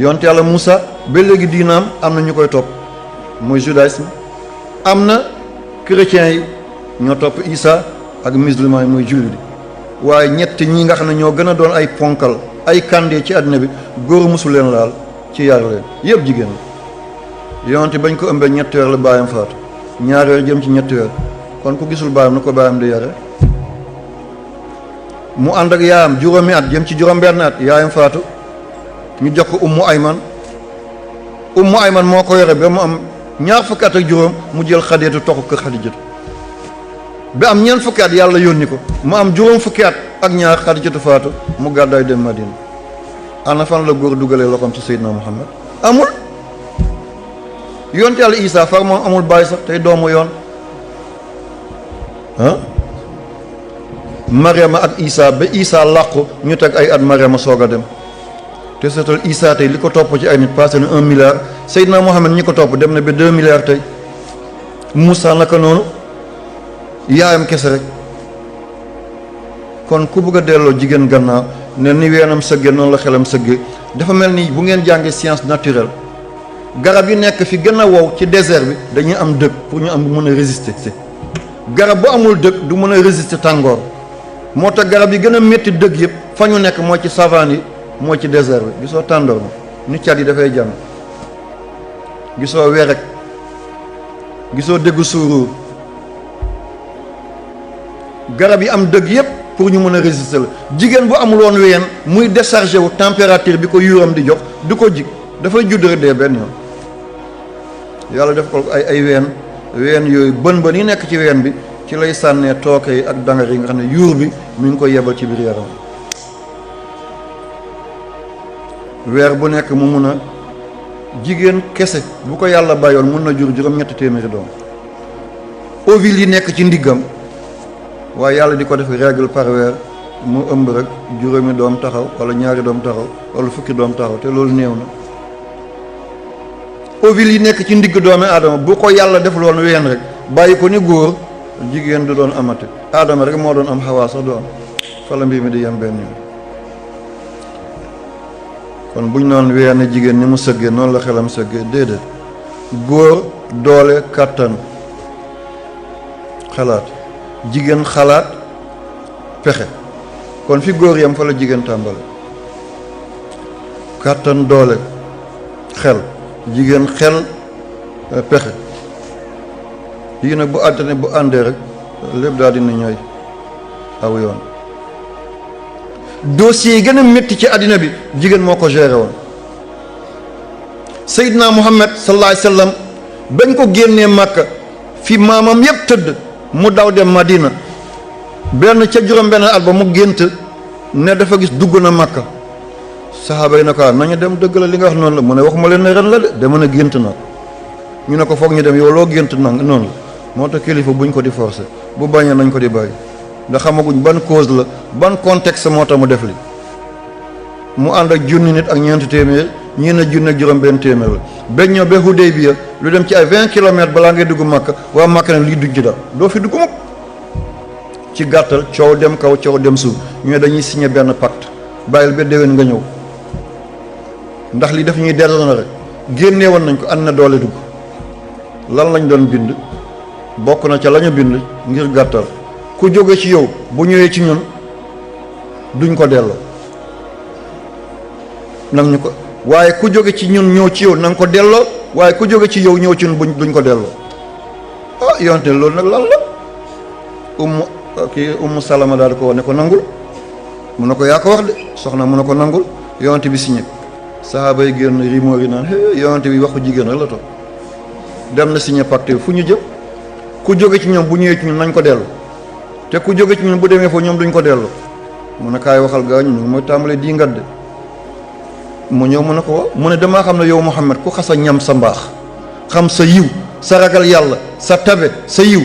yonte yàlla Moussa ba léegi diinaam am na ñu koy topp mooy judaïsme, am na chrétiens yi ñoo topp Isa ak musulman yi mooy jullit yi. waaye ñett ñi nga xam ne ñoo gën a doon ay ponkal ay kàndee ci àddina bi góor musu leen laal ci yar leen yëpp jigéen la. yonte bañ ko ëmbee ñetti weer la baayam faatu, ñaari weer jëm ci ñetti weer, kon ku gisul baayam na ko baayam di yare. mu ànd ak yaayam juróomi at jëm ci juróom-benn at yaayam faatu, ñu jox ko ummu ayman moo ko yore ba mu am ñaar fukki at ak juróom mu jël xadeetu toxu kër xadijatu ba am ñeent fukki at yàlla yónni ko mu am juróom fukki at ak ñaar xadijatu faatu mu gàddaay dem Madina. ana fan la góor dugalee loxoom ci Seydina Muhammad? amul. yonte yàlla Isa far moom amul baay sax tey doomu yoon Mariama ak Isa ba Isa làqu ñu teg ay at Mariama soog a dem. te seetal Isa tey li ko topp ci ay nit passé na 1 milliard, Seydina Mohamed ñi ko topp dem na ba 2 milliards tey. Moussa naka noonu yaayam kese rek. kon ku bëgg a delloo jigéen gannaaw ne ni weenam sëggee noonu la xelam sëggee, dafa mel ni bu ngeen jàngee science naturelle garab yi nekk fi gën a wow ci désert bi dañuy am dëkk pour ñu am bu mën a résister. garab bu amul dëkk du mën a résister tàngoor, moo tax garab yi gën a métti dëkk yëpp fa ñu nekk moo ci savane yi moo ci désert bi. gisoo tàndoor ma ni cat yi dafay jàng, gisoo werek, gisoo déggu suuruur, garab yi am dëgg yëpp pour ñu mën a résister la. jigéen bu amul woon ween muy décharger wu température bi ko yuuram di jox du ko jig, dafay judd rek dee benn yoon. yàlla def ko ay ween yooyu bën yi nekk ci ween bi ci lay sànnee tooke yi ak dangar yi nga xam ne yuur bi mi ngi koy yebal ci biir yaram. weer bu nekk mu mun a jigéen kese bu ko yàlla bayoon mun na jur juróom-ñetti téeméeri doom. ovules yi nekk ci ndiggam waaye yàlla di ko def règle par weer mu ëmb rek juróomi doom taxaw wala ñaari doom taxaw wala fukki doom taxaw te loolu néew na. ovules yi nekk ci ndigg doomi aadama bu ko yàlla def loon ween rek bàyyi ko ni góor jigéen du doon amati. aadama rek moo doon am xawaa sax du am, fa la mbir mi di yem benn yoon. kon buñ noon ween jigéen ni mu sëggee noonu la xelam sëggee déedéet. góor doole kàttan xalaat, jigéen xalaat pexe. kon fi góor yam fa la jigéen tàmbale. kàttan doole xel, jigéen xel pexe. yii nag bu àttane bu àndee rek lépp daal dina ñooy aw yoon. dossier yi gën a métti ci àddina bi jigéen moo ko géré woon. Seydina Muhammad sallallahu alayhi wa sallam bañ ko génnee Màkka fi maamam yépp tëdd mu daw dem Madina benn ca juróom-benn at ba mu gént ne dafa gis dugg na Màkka. saxaaba yi ne ko nañu dem, dëgg la li nga wax noonu la. mu ne waxuma leen ne ren la de dama ne gént na. ñu ne ko foog ñu dem, yow loo gént nang noonu la. moo tax kilifa buñ ko di forcer, bu bañee nañ ko di bàyyi ndax xamaguñ ban cause la, ban contexte moo tax mu def li. mu ànd ak junni nit ak ñeenti téeméer, ñii na junni ak juróom-benn téeméer la. bañ ñëw ba Hudaybiya lu dem ci ay 20 kilomètres balaa ngay dugg Makka, waa Makka ne lii dugg ci daal doo fi dugg mukk. ci gàttal coow dem kaw coow dem suuf, ñu ne dañuy signé benn pacte, bàyyil ba déwén nga ñëw ndax li daf ñuy delloon rek. génnee woon nañ ko ànd na doole dugg. lan lañ doon bind bokk na ca lañu bind ngir gàttal, ku jóge ci yow bu ñëwee ci ñun duñ ko delloo nag ñu ko, waaye ku jóge ci ñun ñëw ci yow na nga ko delloo, waaye ku jóge ci yow ñëw ci ñun duñ ko delloo. ah yonte loolu nag lan la. ummu salama daal di ko wax ne ko nangul, mu ne ko yaa ko wax de soxna, mu ne ko nangul. yonte bi signé, sahaaba yi génn rimoor yi naan yonte bi waxu jigéen rek la toog. dem na signé pacte fu ñu jëm, ku jóge ci ñoom bu ñëwee ci ñun nañ ko dellu, te ku jóge ci ñun bu demee foofu ñoom duñ ko dellu. mu ne kaay waxal gaañu ñu mooy tàmbalee di ngadde. mu ñëw mu ne ko wax, mu ne damaa xam ne yow Muhammad ku xasa ñam sa mbaax, xam sa yiw, sa ragal yàlla, sa tabe, sa yiw,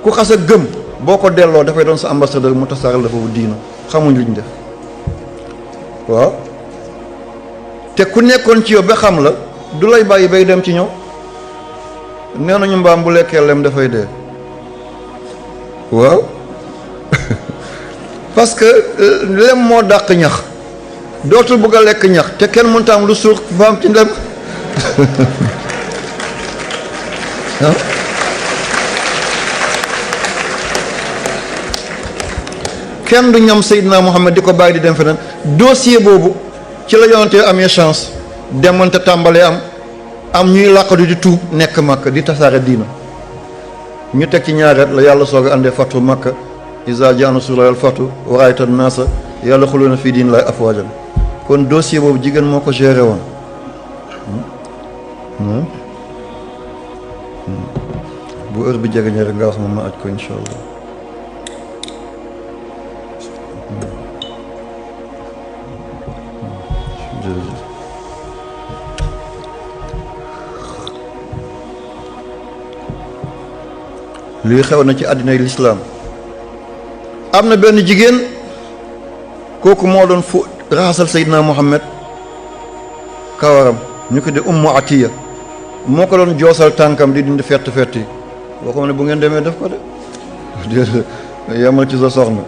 ku xasa gëm boo ko delloo dafay doon sa ambassadeur mu tasaaral la foofu diina. xamuñ liñ def waaw, te ku nekkoon ci yow ba xam la du lay bàyyi bay dem ci ñëw. nee nañu mbaam bu lekkee lem dafay dee. waaw parce que lem moo dàq ñax, dootul bëgg a lekk ñax te kenn mënut a am lu suur faam ci ndem kenn du ñam Seydina Muhammad di ko bàyyi di dem feneen. dossier boobu ci la yonante amee chance demante tàmbalee am ñuy làqatu di tuub nekk Makka di tasaare diina. ñu teg ci ñaareet la yàlla soog a andee fatu Makka iza jaa nasrullahi wal fathu wa ra'ayta an-naasa yadkhuluuna fii diinillaahi afwaajan. kon dossier boobu jigéen moo ko géré woon. bu heure bi jege rek nga wax ma aj ko incha allah. lii xew na ci àddinay lislaam am na benn jigéen kooku moo doon fu raxasal Seydina Muhammad kawaram ñu ko di Ummu Atiya moo ko doon joosal tànkam di dindi fett yi waxuma ne bu ngeen demee def ko de yemal ci sa soxna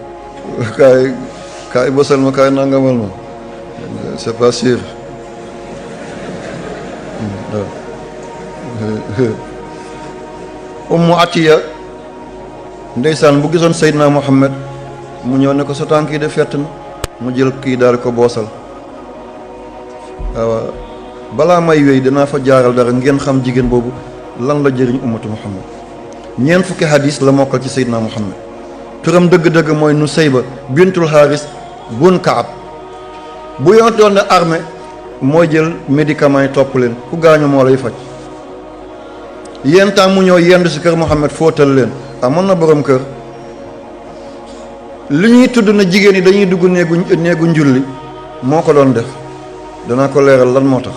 kaay bësal ma kaay nangamal ma c'est pas sûr Ummu Atiya ndeysaan bu gisoon Seydina Muhammad mu ñëw ne ko sa tànk yi de fett na mu jël kii daal ko boosal. waaw balaa may wéy danaa fa jaaral dara ngeen xam jigéen boobu lan la jëriñ ummatu Muhammad. ñeent fukki hadis la mokkal ci Seydina Muhammad turam dëgg-dëgg mooy Nusayba bintul Haris bun Kaab bu yontoon ne armée mooy jël médicament yi topp leen ku gaañu moo lay faj. yéen temps mu ñëw yendu si kër Muhammad fóotal leen amoon na borom kër li ñuy tudd na jigéen ñi dañuy dugg néegu njulli moo ko doon def danaa ko leeral lan moo tax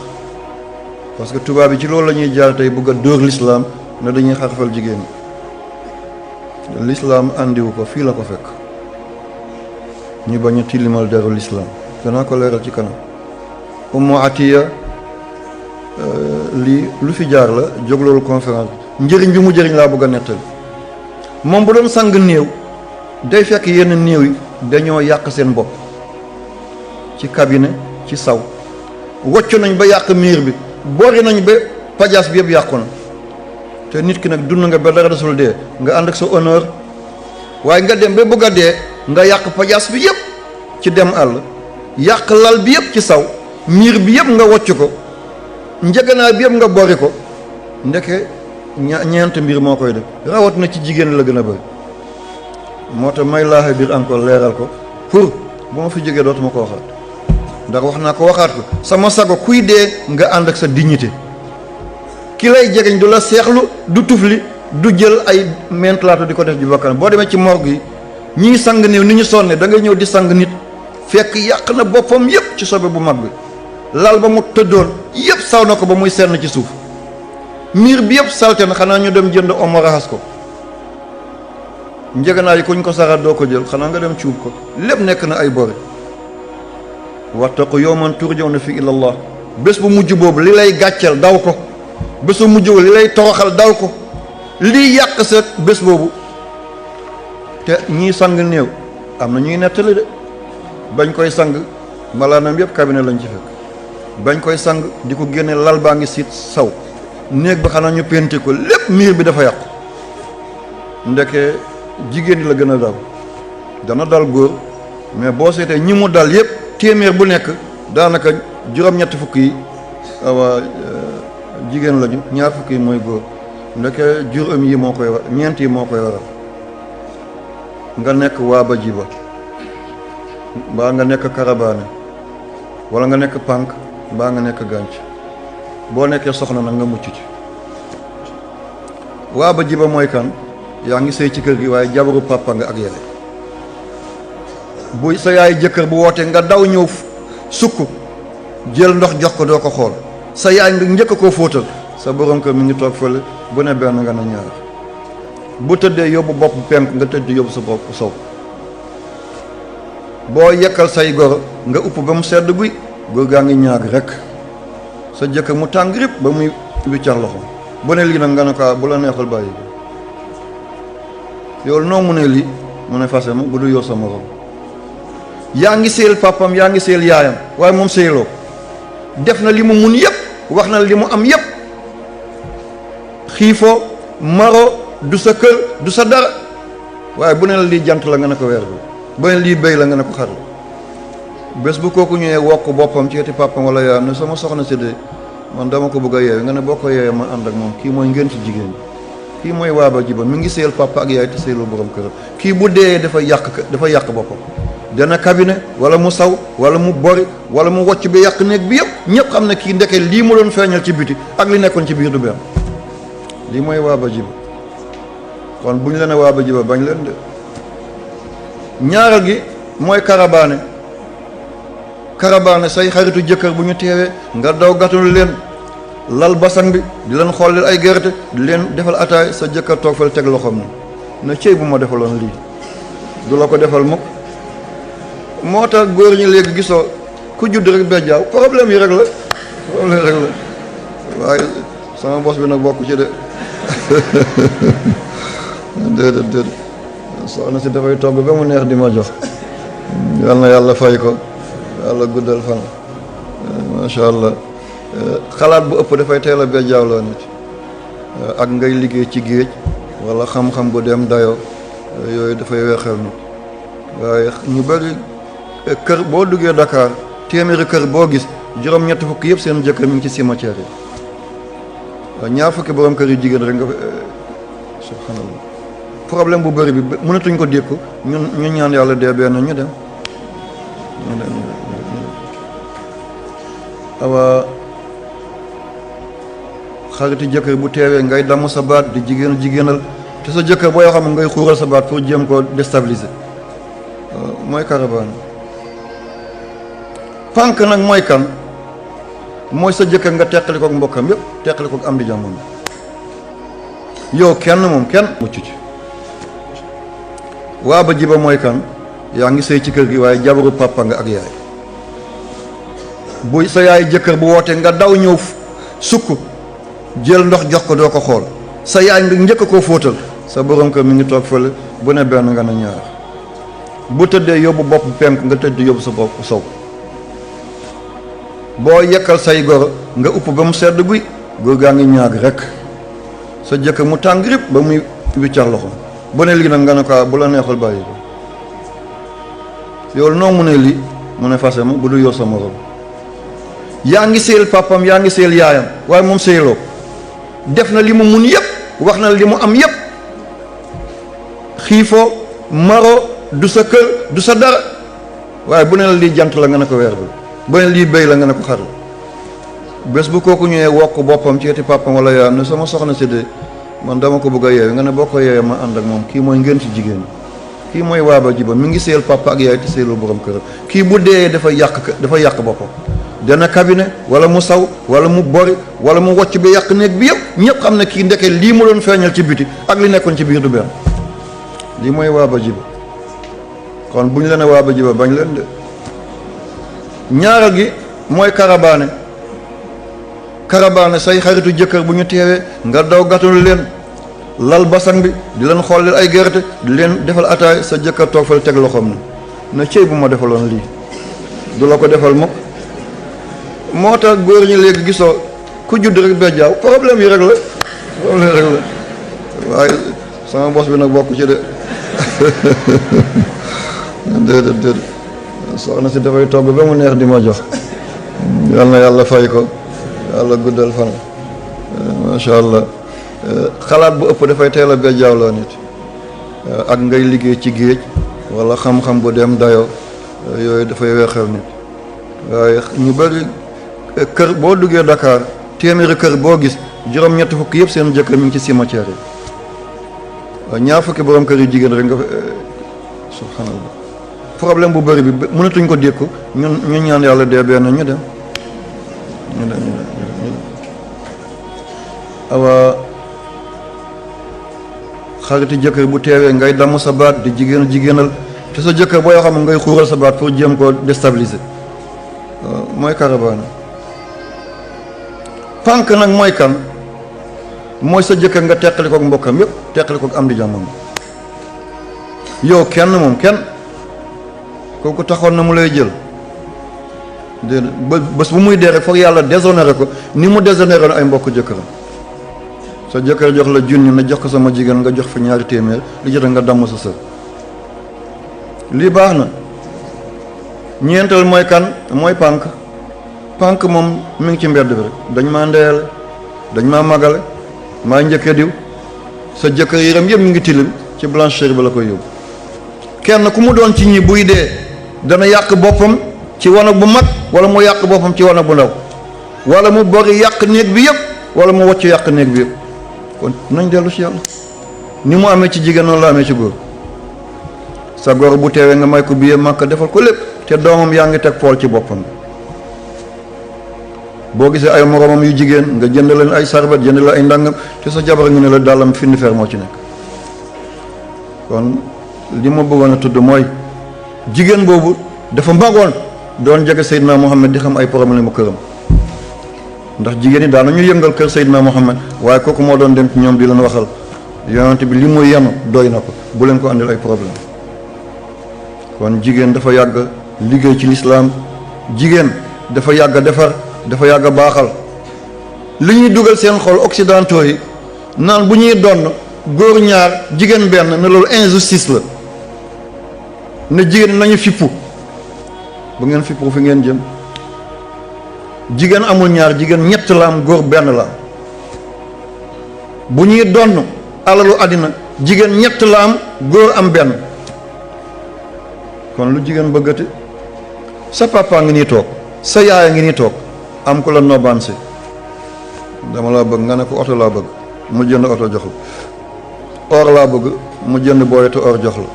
parce que tubaab yi ci loolu la ñuy jaar tey bëgg a dóor l'islam ne dañuy xarfal jigéen ñi l'islam àndiwu ko fii la ko fekk ñu bañ a tilimal deru l'islam danaa ko leeral ci kanam. Ummu Atiya lii lu fi jaar la jóg loolu conférence njëriñ bi mu jëriñ laa bëgg a nettali moom bu doon sang néew day fekk yenn néew yi dañoo yàq seen bopp ci cabinet ci saw wocc nañ ba yàq miir bi boori nañ ba pajaas bi yëpp yàqu na te nit ki nag dund nga ba dara desul dee nga ànd ak sa honneur waaye nga dem ba bëgg a dee nga yàq pajaas bi yëpp ci dem àll yàq lal bi yëpp ci saw miir bi yëpp nga wocc ko njëganaay bi yëpp nga bori ko ndeke ñeent mbir moo koy def rawat na ci jigéen la gën a bëri moo tax may laaxe biir encore leeral ko pour bu ma fi jógee dootuma ko waxaat ndax wax naa ko waxaat ko sama sago kuy dee nga ànd ak sa dignité ki lay jegeñ du la seexlu du tufli du jël ay mentalaatu di ko def ji bakkan boo demee ci morgue yi ñii sang néew ni ñu sonne da ngay ñëw di sang nit fekk yàq na boppam yëpp ci sobe bu mag bi lal ba mu tëddoon yëpp saw na ko ba muy senn ci suuf miir bi yëpp salte na xanaa ñu dem jënd omo raxas ko njëganaay yi kuñ ko saxaat doo ko jël xanaa nga dem cuub ko lépp nekk na ay bori wattaqu yawman turja'una fi ilallah bés bu mujj boobu li lay gàcceel daw ko bés bu mujj boobu li lay toroxal daw ko lii yàq sa bés boobu te ñii sang néew am na ñuy nettali de bañ koy sang malaanam yëpp cabinet lañ ci fekk bañ koy sang di ko génne lal baa ngi siit saw néeg ba xanaa ñu penti ko lépp miir bi dafa yàqu ndeke jigéen ñi la gën a dal dana dal góor mais boo seetee ñi mu dal yëpp téeméer bu nekk daanaka juróom-ñetti fukk yi awa jigéen lañu ñaar fukk yi mooy góor ndeke juróom yi moo koy war ñeent yi moo koy waral nga nekk waaba jiba mbaa nga nekk karabaane wala nga nekk pànk mbaa nga nekk gànc boo nekkee soxna nag nga mucc ci waaba jiba mooy kan yaa ngi sëy ci kër gi waaye jabaru papa nga ak yele bu sa yaay jëkkër bu wootee nga daw ñëw sukk jël ndox jox ko doo ko xool sa yaay nga njëkk koo fóotal sa borom kër mi ngi toog fële bu ne benn nga ne ñaar bu tëddee yóbbu bopp penk nga tëdd yóbbu sa bopp sow boo yekkal say goro nga upp ba mu sedd guy góor gaa ngi ñaag rek sa jëkkër mu tàng rip ba muy wiccax loxo bu ne lii nag nga ne ko bu la neexal bàyyi yow noo mu ne lii mu ne fase ma bu du yow sa morom yaa ngi seel papam yaa ngi seel yaayam waaye moom seeloo def na li mu mun yëpp wax na li mu am yëpp xiifoo maro du sa kër du sa dara waaye bu ne la lii jant la nga ne ko weer bi bu ne lii béy la nga ne ko xar la bés bu kooku ñëwee wokk boppam ci eti papam wala yaayam ne sama soxna si de man dama ko bëgg a yeewe nga ne boo ko yeewee ma ànd ak moom kii mooy ngeen ci jigéen kii mooy waaba jiba mi ngi seel papa ak yaay te seelul borom këram kii bu dee dafa yàq boppam dana cabinet wala mu saw wala mu bori wala mu wocc bi yàq néeg bi yëpp ñëpp xam ne kii ndeke lii mu doon feeñal ci biti ak li nekkoon ci biir du benn lii mooy waaba jiba kon bu ñu leen waaba jiba bañ leen de ñaaral gi mooy karabaane say xaritu jëkkër bu ñu teewee nga daw gàttul leen lal basang bi di leen xooleel ay gerte di leen defal ataay sa jëkkër toog fal teg loxoom ni na cëy bu ma defaloon lii du la ko defal mukk moo tax góor ñi léegi gisoo ku judd rek bejjaaw problème yi rek la waaye sama bos bi nag bokk ci de déedéet soxna si dafay togg ba mu neex di ma jox yal na yàlla fay ko yàlla guddal fan macha allah xalaat bu ëpp dafay teel a bejjaawloo nit ak ngay liggéey ci géej wala xam-xam bu dem dayoo yooyu dafay weexal nit waaye ñu bëri kër boo duggee Dakar téeméeri kër boo gis juróom-ñetti fukk yëpp seen jëkkër mi ngi ci cimetière yi waaw ñaar fukki borom kër yu jigéen rek nga subhanallah problème bu bëri bi mënatuñ ko dékku ñu ñaan yàlla dee benn ñu dem awa xariti jëkkër bu teewee ngay damm sa baat di jigéenal te sa jëkkër boo yoo xam ne ngay xuural sa baat pour jéem koo déstabiliser mooy karabaan pànk nag mooy kan mooy sa jëkkër nga teqali kook mbokkam yëpp teqali kook am di jàmmam yow kenn moom kenn mucc ci waa ba jiba mooy kan yaa ngi sëy ci kër gi waaye jabaru papa nga ak yaay bu sa yaay jëkkër bu wootee nga daw ñëw sukk jël ndox jox ko doo ko xool sa yaay nga njëkk koo fóotal sa borom kër mi ngi toog fële bu ne benn nga ne ñaar bu tëddee yóbbu bopp penk nga tëdd yóbbu sa bopp sow boo yekkal say goro nga upp ba mu sedd guy góor gaa ngi ñaag rek sa jëkkër mu tàng rip ba muy wiccar loxo bu ne lii nag nga ne ko bu la neexul bàyyi ko yow noo mu ne lii mu ne fase ma bu du yow sa morom yaa ngi seel papam yaa ngi seel yaayam waaye moom seeloo def na li mu mun yëpp wax na li mu am yëpp xiifoo maro du sa kër du sa dara waaye bu ne la lii jant la nga ne ko weer bi bu ne lii béy la nga ne ko xar la bés bu kooku ñëwee wokk boppam ci eti papam wala yaayam ne sama soxna si de man dama ko bëgg a yeewe nga ne boo ko yeewee ma ànd ak moom kii mooy ngeen ci jigéen kii mooy waaba jiba mi ngi seel papa ak yaay te seelul borom këram kii bu dee dafa yàq boppam dana cabinet wala mu saw wala mu bori wala mu wocc bi yàq néeg bi yëpp ñëpp xam ne kii ndeke lii mu doon feeñal ci biti ak li nekkoon ci biir du benn lii mooy waaba jiba kon bu ñu leen waaba jiba bañ leen de ñaaral gi mooy karabaane say xaritu jëkkër bu ñu teewee nga daw gàttul leen lal basang bi di leen xooleel ay gerte di leen defal ataay sa jëkkër toog fal teg loxoom na cëy bu ma defaloon lii du la ko defal mukk moo tax góor ñi léegi gisoo ku judd rek bejjaaw problème yi rek la waaye sama bos bi nag bokk ci de déedéet soxna si dafay togg ba mu neex di ma jox yal na yàlla fay ko yàlla guddal fan macha allah xalaat bu ëpp dafay teel a bejjaawloo nit ak ngay liggéey ci géej wala xam-xam bu dem dayoo yooyu dafay weexal nit waaye ñu bëri kër boo duggee Dakar téeméeri kër boo gis juróom-ñetti fukk yëpp seen jëkkër mi ngi ci cimetière yi waaw ñaar fukki borom kër yu jigéen rek nga subhanallah problème bu bëri bi mënatuñ ko dékku ñu ñaan yàlla dee benn ñu dem awa xariti jëkkër bu teewee ngay damm sa baat di jigéenal te sa jëkkër boo yoo xam ne ngay xuural sa baat pour jéem koo déstabiliser mooy karabaan pànk nag mooy kan mooy sa jëkkër nga teqali kook mbokkam yëpp teqali kook am di jàmmam yow kenn moom kenn kooku taxoon na mu lay jël déedéet bés bu muy dee rek foog yàlla déshonoré ko ni mu déshonoré ay mbokk jëkkëram. sa jëkkër jox la junni na jox ko sama jigéen nga jox fi ñaari téeméer li jot nga damm sa sër lii baax na. ñeenteel mooy kan mooy pànk moom mi ngi ci mbedd bi rek dañ maa ndeyale dañ maa magale maa njëkke diw sa jëkkër yaram yëpp mi ngi tilim ci blancheur bi la koy yóbbu. kenn ku mu doon ci ñi buy dee dana yàq boppam ci wanag bu mag wala mu yàq boppam ci wanag bu ndaw wala mu bori yàq néeg bi yëpp wala mu wocc yàq néeg bi yëpp kon nañ dellu ci yàlla ni mu amee ci jigéen noonu la amee ci góor. sa góor bu teewee nga may ko billet Makka defal ko lépp te doomam yaa ngi teg pool ci boppam boo gisee ay moromam yu jigéen nga jënd leen ay sarbet jënd leen ay ndàngam te sa jabar ngi ne la dàllam findi fer moo ci nekk. kon li ma bëggoon a tudd mooy jigéen boobu dafa magoon doon jege Seydina Mohamed di xam ay problème mu këram ndax jigéen ñi daan nañu yëngal kër Seydina Mohamed waaye kooku moo doon dem ci ñoom di leen waxal yonent bi li muy yenu doy na ko bu leen ko andil ay problème. kon jigéen dafa yàgg liggéey ci lislaam jigéen dafa yàgg defar dafa yàgg baaxal li ñuy dugal seen xol occidentaux yi naan bu ñuy donn góor ñaar jigéen benn ne loolu injustice la ne jigéen nañu fippu bu ngeen fippu fi ngeen jëm jigéen amul ñaar jigéen ñett la am góor benn la am bu ñuy donn alalu àddina jigéen ñett la am góor am benn. kon lu jigéen bëggati sa papa ngi nii toog sa yaaya ngi nii toog am ku la nobaan si dama laa bëgg nga ne ko oto laa bëgg mu jënd oto jox la or laa bëgg mu jënd booyatu or jox la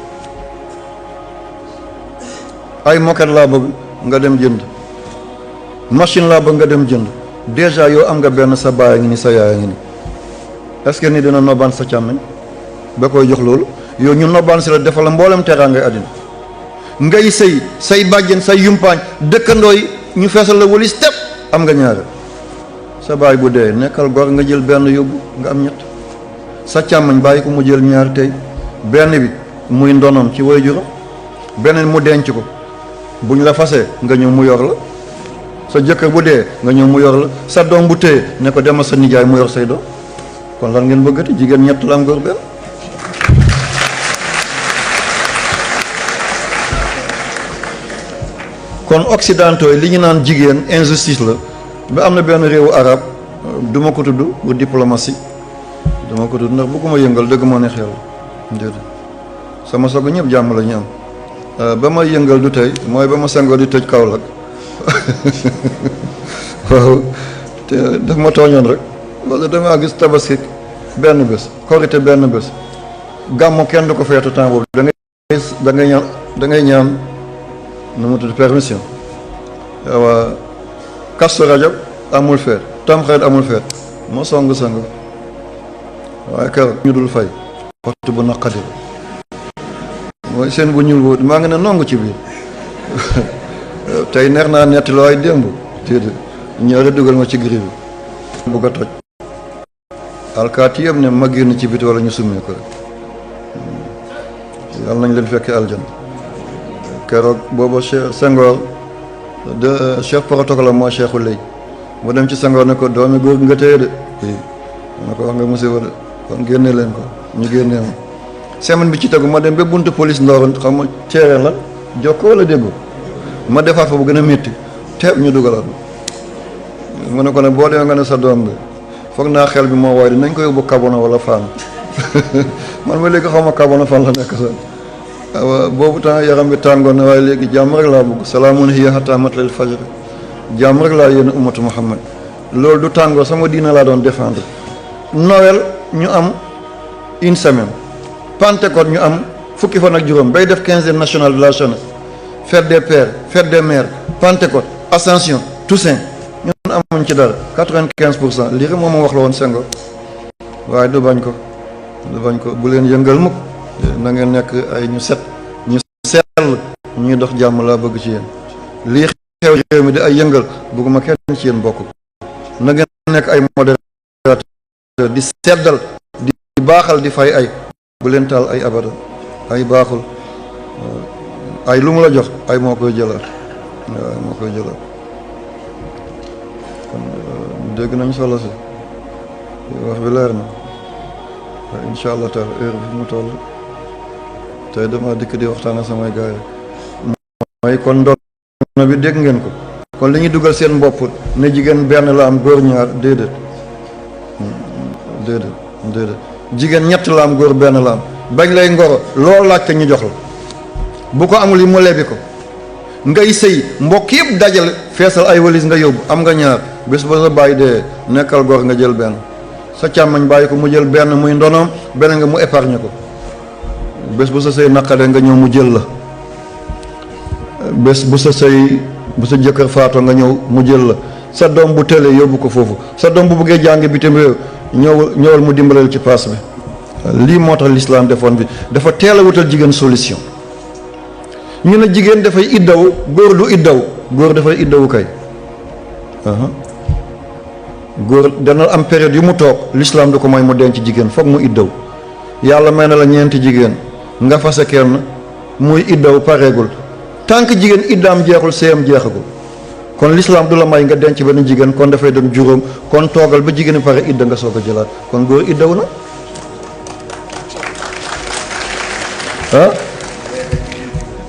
ay moquette laa bëgg nga dem jënd machine laa bëgg nga dem jënd déjà yow am nga benn sa baaya ngi ni sa yaaya ngi ni est-ce que ni dina nobaan sa càmmeñ ba koy jox loolu yow ñu nobaan si la defal la mboolem teraangay àddina ngay sëy say bàjjen say yumpaañ dëkkandoo yi ñu feesal la walis tepp am nga ñaare sa baay bu dee nekkal gor nga jël benn yóbbu nga am ñett sa càmmañ bàyyi ko mu jël ñaar tey benn bi muy ndonom ci waajuram beneen mu denc ko bu ñu la fasee nga ñëw mu yor la sa jëkkër bu dee nga ñëw mu yor la sa doom bu téye ne ko demal sa nijaay mu yor say doom kon lan ngeen bëggati jigéen ñett la am góor benn. kon occidentaux yi li ñu naan jigéen injustice la ba am na benn réewu arab du ma ko tudd pour diplomatie dama ko tudd ndax bëgguma yëngal dëgg moo ne xel déedéet sama soog ñëpp jàmm la ñu am ba ma yëngal du tey mooy ba ma sengoo di tëj Kaolack waaw te daf ma tooñoon rek wala damaa gis tabaski benn bés korité benn bés gàmmu kenn du ko feetu temps boobu da ngay ñaan nu mu tudd permission waaw Kazu Rajab amul feet Tamxarit amul feet ma song waaye keroog ñu dul fay waxtu bu naqadi mooy seen bu ñuul boobu maa ngi ne nongu ci biir tey neex naa netti loo ay démb téedé ñëw dugal ma ci gri bi bugg a toj alkaati yëpp ne ma génn ci biti wala ñu summee ko rek yàlla nañ leen fekkee aljan keroog booba Senghor de chef protocole mooy cheikhu léegi mu dem ci Senghor ne ko doomi góor nga téye de na ko wax nga musiba de kon génne leen ko ñu génnee ma semaine bi ci tegu ma dem ba buntu police Ndorong xam ma ceeree la jokkoo wala déggu ma defaat fa bu gën a métti teeb ñu dugalaat ma ne ko ne boo demee nga ne sa doom bi foog naa xel bi moo waay di nañ ko yóbbu Kabona wala Fann man ma léegi xaw ma Kabona fan la nekk sax waaw boobu temps yaram bi tàngoon na waaye léegi jàmm rek laa bëgg salaamun hiya hattaa matla'il fajr jàmm rek laa yéen ummatu Muhammad loolu du tàngoor sama diina laa doon défendre Noël ñu am une semaine Pentecôte ñu am fukki fan ak juróom bay def 15e national de la jeunesse fête des pères fête des mères Pentecôte Ascension Toussaint ñun amuñ ci dara 95% lii rek moom ma wax la woon Senghor waaye du bañ ko bu leen yëngal mukk na ngeen nekk ay ñu set ñu sell ñuy dox jàmm laa bëgg ci yéen lii xew réew mi di ay yëngal bëgguma kenn ci yéen bokk na ngeen nekk ay modérateur di seddal di baaxal di fay ay bu leen taal ay abada ay baaxul ay lu mu la jox ay moo koy jëlaat waaw moo koy jëlaat kon dégg nañ solo si wax bi leer na waaye incha allah taala heure bi fi mu toll tey dama dikk di waxtaan ak samay gars yi mooy kon ndono bi dégg ngeen ko kon li ñuy dugal seen bopp ne jigéen benn la am góor ñaar déedéet jigéen ñett la am góor benn la am bañ lay ngoro loolu laaj te ñu jox la bu ko amul yi mu lebi ko ngay sëy mbokk yëpp dajale feesal ay walis nga yóbbu am nga ñaar bés ba sa bàyyi dee nekkal góor nga jël benn sa càmmañ bàyyi ko mu jël benn muy ndonoom beneen nga mu épargne ko bés bu sa sëy naqare nga ñëw mu jël la bés bu sa sëy bu sa jëkkër faatoo nga ñëw mu jël la sa doom bu tëlee yóbbu ko foofu sa doom bu bëggee jàng bitim réew ñëwal mu dimbalal ci paas bi lii moo tax l'islam defoon bi dafa teel a wutal jigéen solution ñu ne jigéen dafay iddaw góor du iddaw góor dafay iddawu kay góor dana am période yu mu toog l'islam du ko may mu denc jigéen foog mu iddaw yàlla may na la ñeenti jigéen nga fase kenn muy iddaw pareegul tant que jigéen iddaam jeexul séyam jeexagul kon l'islam du la may nga denc benn jigéen kon dafay doon juróom kon toogal ba jigéen pare idda nga soog a jëlaat kon góor iddaw na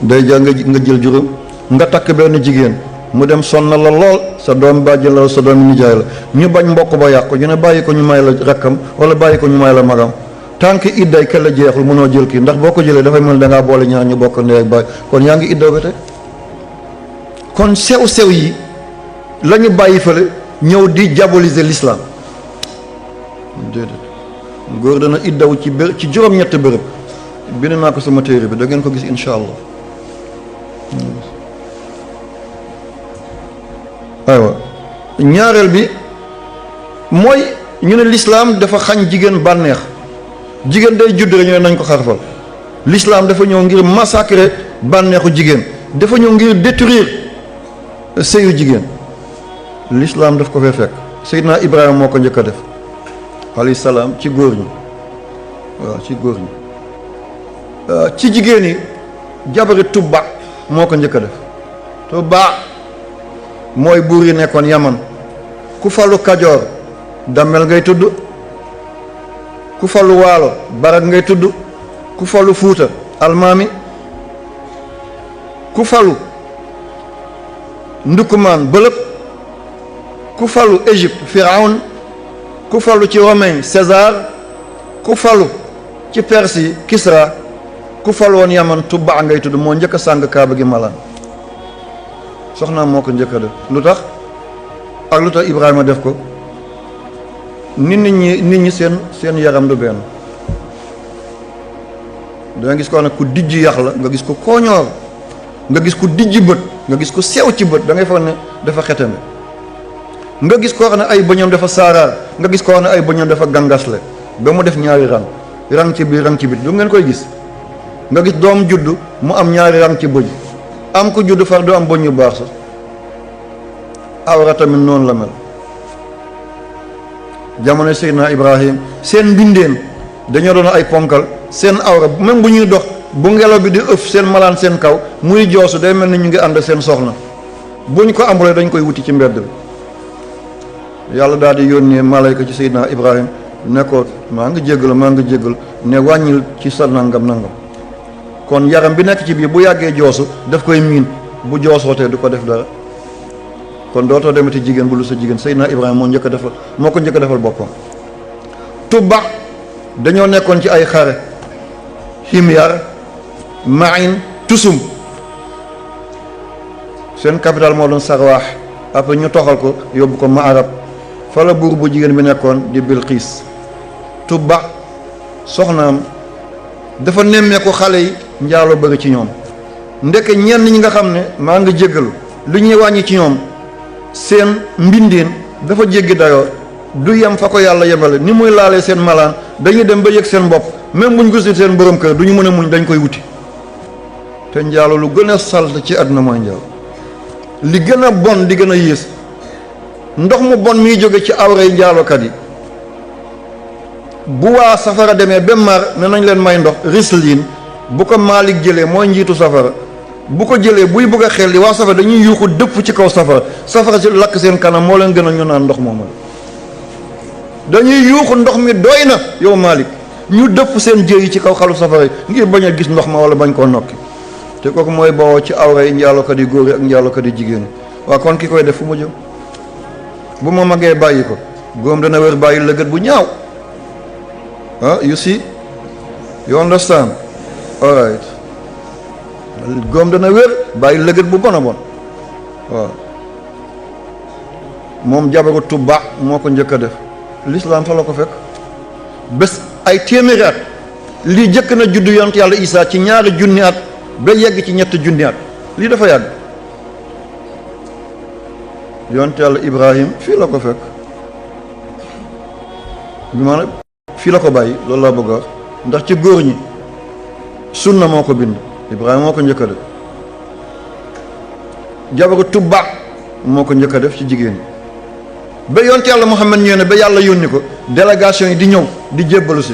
day jàng nga jël juróom nga takk benn jigéen mu dem sonna la lool sa doom bàjjen la sa doom nijaay la ñu bañ mbokk ba yàqu ñu ne bàyyi ko ñu may la rakkam wala bàyyi ko ñu may la magam tant que idday ka la jeexul mënoo jël kii ndax boo ko jëlee dafay mel da ngaa boole ñaar ñu bokk ndey ak baay kon yaa ngi iddaw ba tey kon sew yi la ñu bàyyi fële ñëw di diaboliser l'islam déedéet góor dana iddaw ci juróom-ñetti bërëb bind naa ko sama téere bi da ngeen ko gis incha allah aywa ñaareel bi mooy ñu ne l'islam dafa xañ jigéen bànneex jigéen day judd rek ñu ne nañ ko xarfal l'islam dafa ñëw ngir massacrer bànneexu jigéen dafa ñëw ngir détruire sëyu jigéen l'islam daf ko fee fekk Seydina Ibrahima moo ko njëkk a def alayhi salaam ci góor ñi waaw ci góor ñi ci jigéen yi jabari Tubba moo ko njëkk a def Tubba mooy buur yi nekkoon Yaman ku falu Kajoor Damel ngay tudd ku falu Waalo Barak ngay tudd ku falu Fuuta Almaami ku falu Ndukumaan Bëlëb ku falu Égypte Firawn ku falu ci Romain César ku falu ci Perse Kisra ku falu woon Yaman Tubba ngay tudd moo njëkk a sàng kaaba gi malaan soxnaam moo ko njëkk a def lu tax ak lu tax Ibrahima def ko nit ñi seen yaram du benn danga gis ko nag ku dijj yax la nga gis ko kooñoor nga gis ku dijj bët nga gis ko sew ci bët da ngay foog ne dafa xetame nga gis koo xam ne ay bëñam dafa saaraar nga gis koo xam ne ay bëñam dafa gangasle ba mu def ñaari rang ci biir rang ci bit du ngeen koy gis nga gis doom judd mu am ñaari rang ci bëñ am ko judd far du am bëñ yu baax sax awra tamit noonu la mel jamono Seydina Ibrahim seen mbindeen dañoo doon ay ponkal seen awra même bu ñuy dox bu ngelaw bi di ëf seen malaan seen kaw muy joosu day mel ni ñu ngi ànd seen soxna buñ ko amulee dañ koy wuti ci mbedd bi yàlla daal di yónnee malayka ci Seydina Ibrahim ne ko maa ngi jéggal ne wàññil ci sa nangam kon yaram bi nekk ci biir bu yàggee joosu daf koy miin bu joosootee du ko def dara kon dootoo demati jigéen bu lu sa jigéen Seydina Ibrahima moo ko njëkk a defal boppam Tubba dañoo nekkoon ci ay xare Himyar Ma'in Tusum seen capital moo doon Sarwaax après ñu toxal ko yóbbu ko Ma'arab fa la buur bu jigéen bi nekkoon di Bilqiis Tubba soxnaam dafa nemmeeku xale yi njaaloo bëri ci ñoom ndeke ñenn ñi nga xam ne maa ngi jéggalu lu ñuy wàññi ci ñoom seen mbindeen dafa jéggi dayoo du yem fa ko yàlla yemale ni muy laalee seen malaan dañuy dem ba yëg seen bopp même buñ gisul seen borom kër du ñu mën a muñ dañ koy wuti te njaalo lu gën a salte ci àdduna mooy njaalo li gën a bon di gën a yées ndox mu bon miy jóge ci awray njaalokat yi bu waa safara demee ba mar ne nañ leen may ndox Rislin bu ko Maalik jëlee mooy njiitu safara bu ko jëlee buy bëgg a xel li waa safara dañuy yuuxu dëpp ci kaw safara safara si lakk seen kanam moo leen gën a ñu naan ndox moomu dañuy yuuxu ndox mi doy na yow Malick ñu dëpp seen jëy yi ci kaw xalu safara yi ngir bañ a gis ndox ma wala bañ koo nokki te kooku mooy bawoo ci awra yi njaalookat yi góor yi ak njaalookat yi jigéen yi waa kon ki koy def fu mu jëm bu ma magee bàyyi ko góom dana wér bàyyi lëgët bu ñaaw you see you understand all right góom dana wér bàyyi lëgët bu bon a bon waaw moom jabaru Tuubaa moo ko njëkk a def l'islam fa la ko fekk bés ay téeméeri at lii jëkk na juddu yonent yàlla Isaa ci ñaari junni at ba yegg ci ñetti junni at lii dafa yàgg yonent yàlla Ibrahim fii la ko fekk bi maanaam fii la ko bàyyi loolu laa bëgg a wax ndax ci góor ñi sunna moo ko bind Ibrahima moo ko njëkk a def jabaru Tuubaa moo ko njëkk a def ci jigéen ñi ba yonent yàlla Muhammad ñëw ne ba yàlla yónni ko délégation yi di ñëw di jébbalu si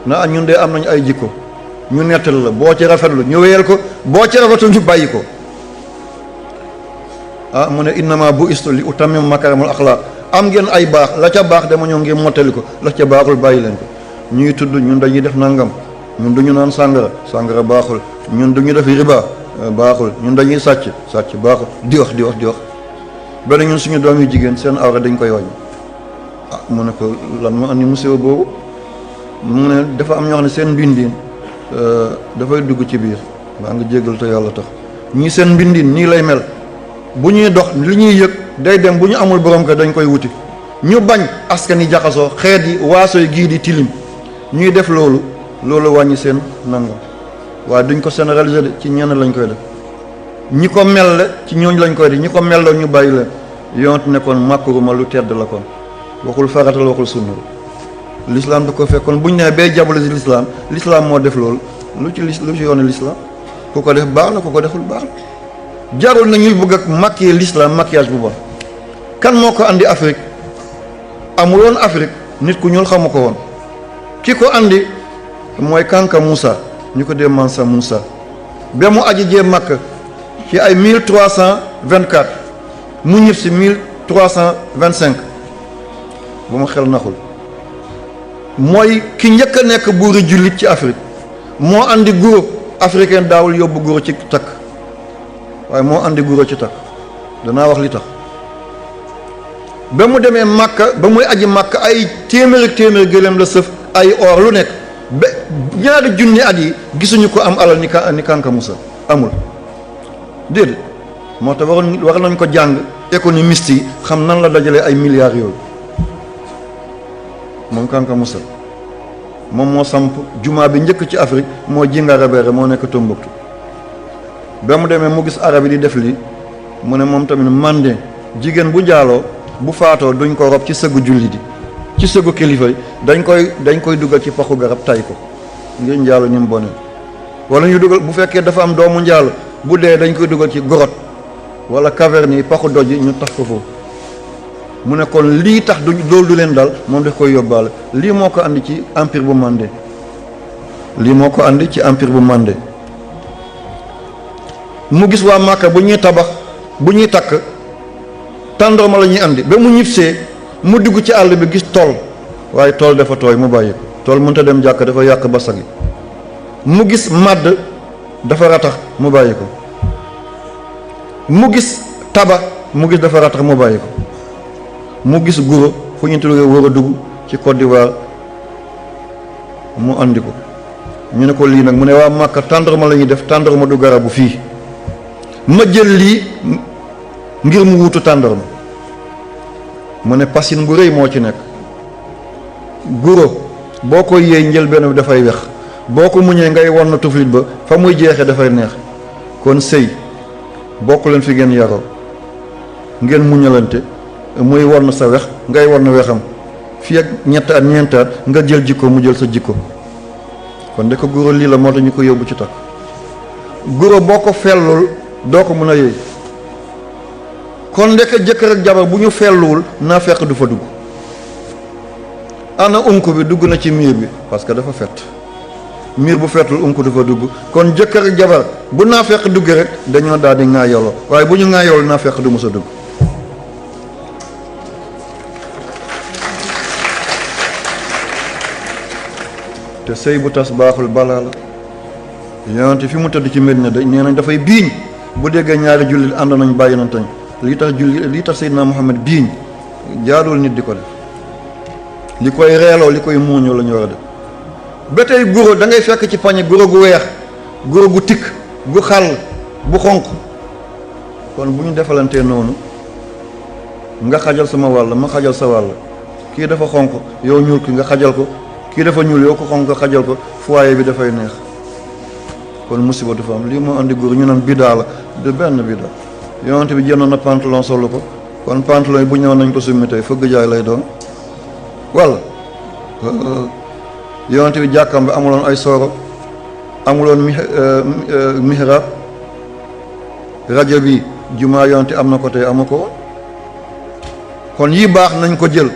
na ñun de am nañu ay jikko ñu nettal la boo ci rafetlu ñu wéyal ko boo ci rafetul ñu bàyyi ko mu ne innama bu istu li utammima makarimul axlaaq am ngeen ay baax la ca baax dama ñëw ngeen mottali ko la ca baaxul bàyyi leen ko ñuy tudd ñun dañuy def nangam ñun duñu naan sàngara baaxul ñun duñu def riba baaxul ñun dañuy sàcc baaxul di wax benn ñun suñu doom yu jigéen seen awra dañ koy wàññi mu ne ko lan moo andi musiba boobu mu ne dafa am ñoo xam ne seen mbindiin dafay dugg ci biir maa ngi jéggal te yàlla tax ñii seen mbindiin nii lay mel bu ñuy dox li ñuy yëg day dem bu ñu amul borom ko dañ koy wuti ñu bañ askan yi jaxasoo xeet yi waaso yi gii di tilim ñuy def loolu wàññi seen nangam waaye duñ ko généraliser de ci ñenn lañ koy def ñi ko mel la ci ñooñ lañ koy def ñi ko melloo ñu bàyyi leen yonent ne kon màkkuruma lu tedd la kon waxul faratal waxul sunna l'islam da ko fekk kon bu ñu nee bay jabale si l'islam moo def loolu lu ci yoone l'islam ku ko def baax na ku ko deful baax na jarul na ñuy bëgg a maquiller l'islam maquillage bu bon kan moo ko andi Afrique amul woon Afrique nit ku ñuul xamu ko woon ki ko andi mooy Kanka Moussa ñu ko dee Mansa Moussa ba mu aji jee Makka ci ay 1324 mu ñib si 1325 bu ma xel naxul mooy ki njëkk a nekk buuri jullit ci Afrique moo andi guro africain daawul yóbbu guro ci takk waaye moo andi guro ci takk danaa wax li tax ba mu demee Makka ba muy aji Makka ay téeméeri gëléem la sëf ay or lu nekk ba ñaari junni at yi gisuñu ko am alal ni Kanka Moussa amul déedéet moo tax war nañ ko jàng économiste yi xam nan la dajalee ay milliards yooyu moom Kanka Moussa moom moo samp jumaa bi njëkk ci Afrique moo Djingarabere moo nekk Tombouctou ba mu demee mu gis arab yi di def lii mu ne moom tamit Mandé jigéen bu njaaloo bu faatoo duñ ko rob ci sëggu julli di ci sëggu kilifa yi dañ koy dugal ci paxu garab tay ko ngir njaalo ni mu bone wala ñu dugal bu fekkee dafa am doomu njaalo bu dee dañ koy dugal ci grotte wala caverne yi paxu doj yi ñu tax ko foofu mu ne kon lii tax loolu du leen dal moom daf koy yóbbaale lii moo ko andi ci empire bu Mandé mu gis waa Màkka bu ñuy tabax bu ñuy takk tàndarma la ñuy andi ba mu ñibbisee mu dugg ci àll bi gis tool waaye tool dafa tooy mu bàyyi ko tool mënut a dem jàkk dafa yàq ba sagi mu gis màdd dafa ratax mu bàyyi ko mu gis taba mu gis dafa ratax mu bàyyi ko mu gis guro fu ñu tuddee war a dugg ci Côte d'Ivoire mu andi ko ñu ne ko lii nag mu ne waa Màkka tàndarma la ñuy def tàndarma du garabu fii ma jël lii ngir mu wutu tàndarma mu ne pasin bu rëy moo ci nekk guro boo ko yéey njëlbeen bi dafay wex boo ko muñee ngay won na tuflit ba fa muy jeexee dafay neex kon sëy bokk leen fi ngeen yaroo ngeen muñalante muy won sa wex ngay won wexam fii ak ñett at ñeent at nga jël jikko mu jël sa jikko kon de ko guro lii la moo tax ñu ko yóbbu ci takk guro boo ko fellul doo ko mën a yëy kon ndeke jëkkër ak jabar bu ñu felluwul naa fekk du fa dugg ana unku bi dugg na ci miir bi parce que dafa fett miir bu feetul unku du fa dugg. kon jëkkër ak jabar bu naa fekk dugg rek dañoo daal di ŋaayoloo waaye bu ñu ŋaayoloo naa fekk du mos a dugg. te sëy bu tas baaxul balaa la yonent fi mu tëdd ci Medina da nee nañ dafay biiñ bu déggee ñaari jullit ànd nañ bàyyi nañ tañ lii tax Seydina Muhammad biiñ jaadul nit di ko def li koy reeloo li koy muuñoo la ñu war a def. ba tey guro da ngay fekk ci pañe guro gu weex guro gu tikk gu xàll bu xonq kon bu ñu defalantee noonu nga xajal sama wàll ma xajal sa wàll kii dafa xonq yow ñuul ki nga xajal ko kii dafa ñuul yow ko xonq nga xajal ko foyer bi dafay neex kon musiba du fa am lii moo andi góor ñu naan bidaa la de benn bidaa yonent bi jëndoon na pantalon solu ko kon pantalon yi bu ñëwoon nañ ko summi tey fëgg jaay lay doon walla yonent bi jàkkam bi amuloon ay sooro amuloon mihrab rajo bi jumaa yonent am na ko tey amu ko kon yi baax nañ ko jël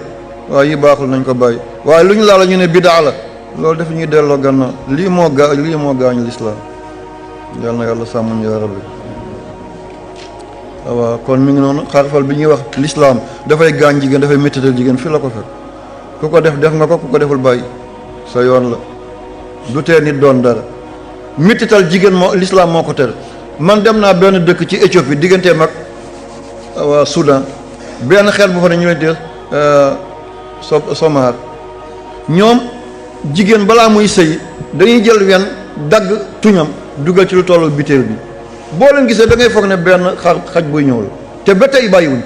waaye yi baaxul nañ ko bàyyi waaye lu ñu laala ñu ne bidaa la loolu daf ñuy delloo gannaaw lii moo gaañu lislaam yal na yàlla sàmmuñ yaa rabbi waaw kon mi ngi noonu xarfal bi ñuy wax lislaam dafay gaañ jigéen dafay méttital jigéen fii la ko fekk ku ko def nga ko ku ko deful bàyyi sa yoon la du tee nit doon dara méttital jigéen moo lislaam moo ko tere man dem naa benn dëkk ci Éthiopie digganteem ak waa Soudan benn xeet bu fa ne ñu leen di Somar ñoom jigéen balaa muy sëy dañuy jël wenn dagg tuñam dugal ci lu tollu biteel bi boo leen gisee da ngay foog ne benn xaj buy ñëw la te ba tey bàyyiwuñ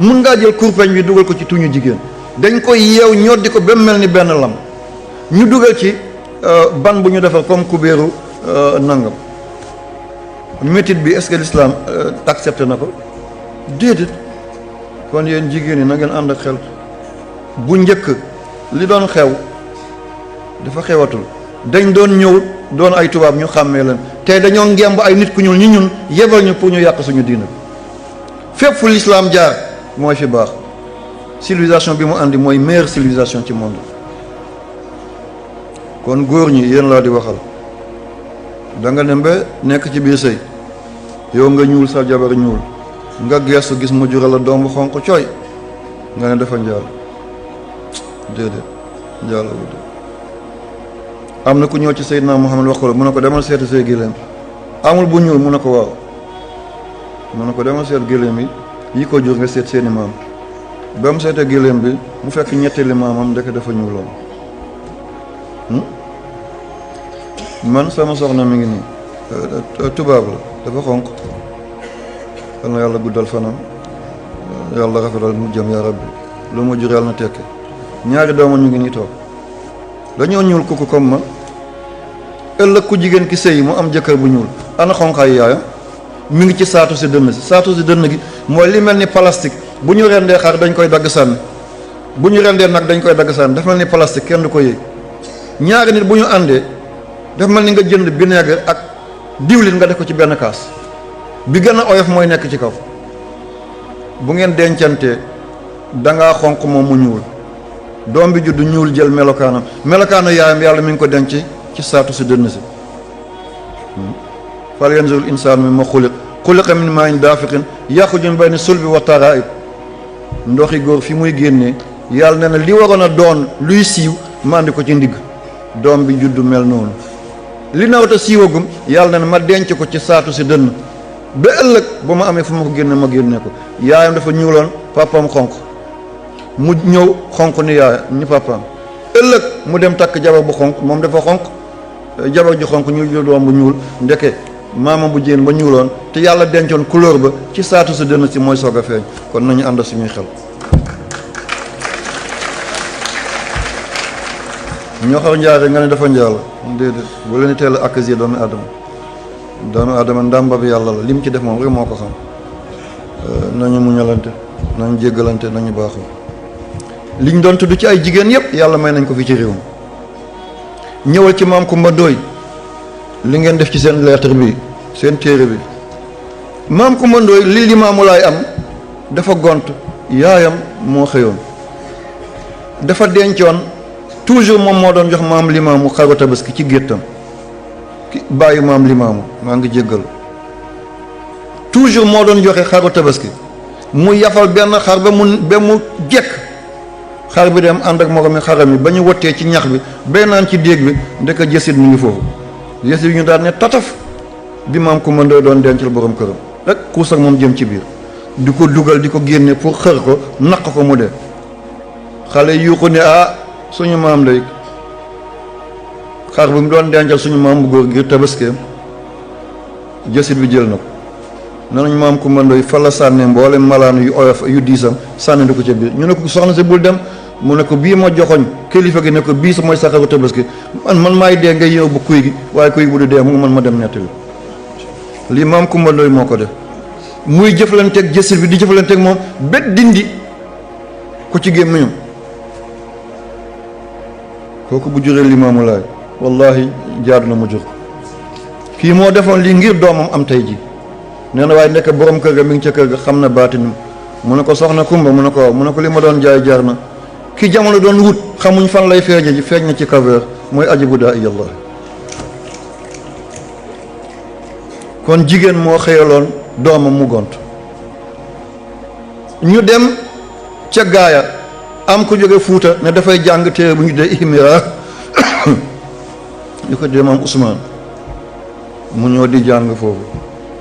mun ngaa jël kurpeñ bi dugal ko ci tuñu jigéen dañ koy yeew ñoddi ko ba mel ni benn lam ñu dugal ci ban bu ñu defar comme kubéeru nangam métit bi est-ce que l'islam accepté na ko déedéet kon yéen jigéen ñi na ngeen ànd ak xel bu njëkk li doon xew dafa xewatul dañ doon ñëw doon ay tubaab ñu xàmmee leen tey dañoo ngemb ay nit ku ñuul ñi ñun yebal ñu pour ñu yàq suñu diina fépp fu l'islam jaar mooy fi baax civilisation bi mu àndi mooy meilleure civilisation ci monde kon góor ñi yéen laa di waxal da nga dem ba nekk ci biir sëy yow nga ñuul sa jabar ñuul nga geestu gis mu jural la doom bu xonq cooy nga ne dafa njaal déedéet njaal am na ku ñëw ci Seydina Muhammad wax ko mu ne ko demal seeti say géléem amul bu ñuul mu ne ko waaw mu ne ko demal seet géléem yi ko jur nga seet seeni maam ba mu seetee géléem bi mu fekk ñetteeli maamam ndeke dafa ñuuloon man sama soxna mi ngi nii tubaab la dafa xonq yal na yàlla guddal fanam yàlla rafetal mu jëm yaa rabbi lu ma jur yàlla na tekke ñaari doomam ñu ngi nii toog dañoo ñuul kuku comme man ëllëg ku jigéen ki sëy mu am jëkkër bu ñuul ana xonqaay yaayam mi ngi ci saatu si dënn gi mooy li mel ni plastique bu ñu rendee xar dañ koy dagg sànni bu ñu rendee nag dañ koy dagg sànni dafa mel ni plastique kenn du ko yëy ñaari nit bu ñu àndee dafa mel ni nga jënd vinaigre ak diwlin nga def ko ci benn kaas bi gën a oyof mooy nekk ci kaw bu ngeen dencantee dangaa xonq moom mu ñuul doom bi juddu ñuul jël melokaanam melokaanu yaayam yàlla mi ngi ko denc ci saatu si dënn si fal yanzuril insaanu mimma xuliqa min maa'in daafiqin yaxruju min bayni sulbi wa taraa'ib ndoxi góor fi muy génnee yàlla nee na li waroon a doon luy siiw mandi ko ci ndigg doom bi juddu mel noonu li nawta siiwagum yàlla nee na ma denc ko ci saatu si dënn ba ëllëg ba ma amee fu ma ko génne ma génne ko yaayam dafa ñuuloon papaam xonq mu ñëw xonq ni yaay ni papaam ëllëg mu dem takk jabar bu xonq moom dafa xonq jabar ju xonq ñu jël doom bu ñuul ndeke maamam bu jigéen ba ñuuloon te yàlla dencoon couleur ba ci saatu si dënn si mooy soog a feeñ kon nañu ànd suñuy xel ñoo xaw njaare nga ne dafa njaal déedéet bu leen teel a accuser doomu aadama ndàmba bi yàlla la lim ci def moom rek moo ko xam nañu muñalante nañu jéggalante nañu baaxu liñ doon tudd ci ay jigéen yëpp yàlla may nañ ko fi ci réew mi ñëwal ci maam Kumba Ndooy li ngeen def ci seen lettre bi seen téere bi maam Kumba Ndooy li Limaamu Laay am dafa gont yaayam moo xëyoon dafa dencoon toujours moom moo doon jox maam limaamu xaru tabaski ci géttam ki bàyyi maam limaamu maa ngi jéggal toujours moo doon joxe xaru tabaski mu yafal benn xar ba mu jekk xar bi dem ànd ak moromi xaram yi ba ñu wottee ci ñax bi bay naan ci déeg bi ndeka jësit mu ngi foofu jësit ñu daan ne tataf bi maam ku mën doon dencal borom këram rek xuus ak moom jëm ci biir di ko dugal di ko génne pour xër ko naq ko mu dee xale yuuxu ne suñu maam lay xar bi mu doon dencal suñu maam bu góor ngir tabaskeem jësit bi jël na ko nenañ maam ku mën fa la sànne mboole malaan yu oyof yu diisam sànni di ko ca biir ñu ne ko soxna si bul dem mu ne ko bii ma joxoñ kilifa gi ne ko bii sa mooy sa xaru tabaski man maay dee ngay yow bu kuy gi waaye kuy gi bu du dee mu man ma dem nettali lii maam ku mën moo ko def muy jëflanteeg jësit bi di jëflanteeg moom bet dindi ku ci gémmiñam kooku bu juree Limaamu Laay wallahi jaadu na mu jur kii moo defoon lii ngir doomam am tey ji nee na waaye nekk borom kër ga mi ngi ca kër ga xam na baatinam mu ne ko soxna Kumba mu ne ko waaw mu ne ko li ma doon jaay jaar na ki jamono doon wut xamuñ fan lay feeñe ji feeñ na ci kaveer mooy ajibu daa iyallah kon jigéen moo xëyaloon doomam mu gont ñu dem ca gaaya am ko jóge Fuuta ne dafay jàng téere bu ñu dee ihmiraar ñu ko dee maam Ousmane mu ñëw di jàng foofu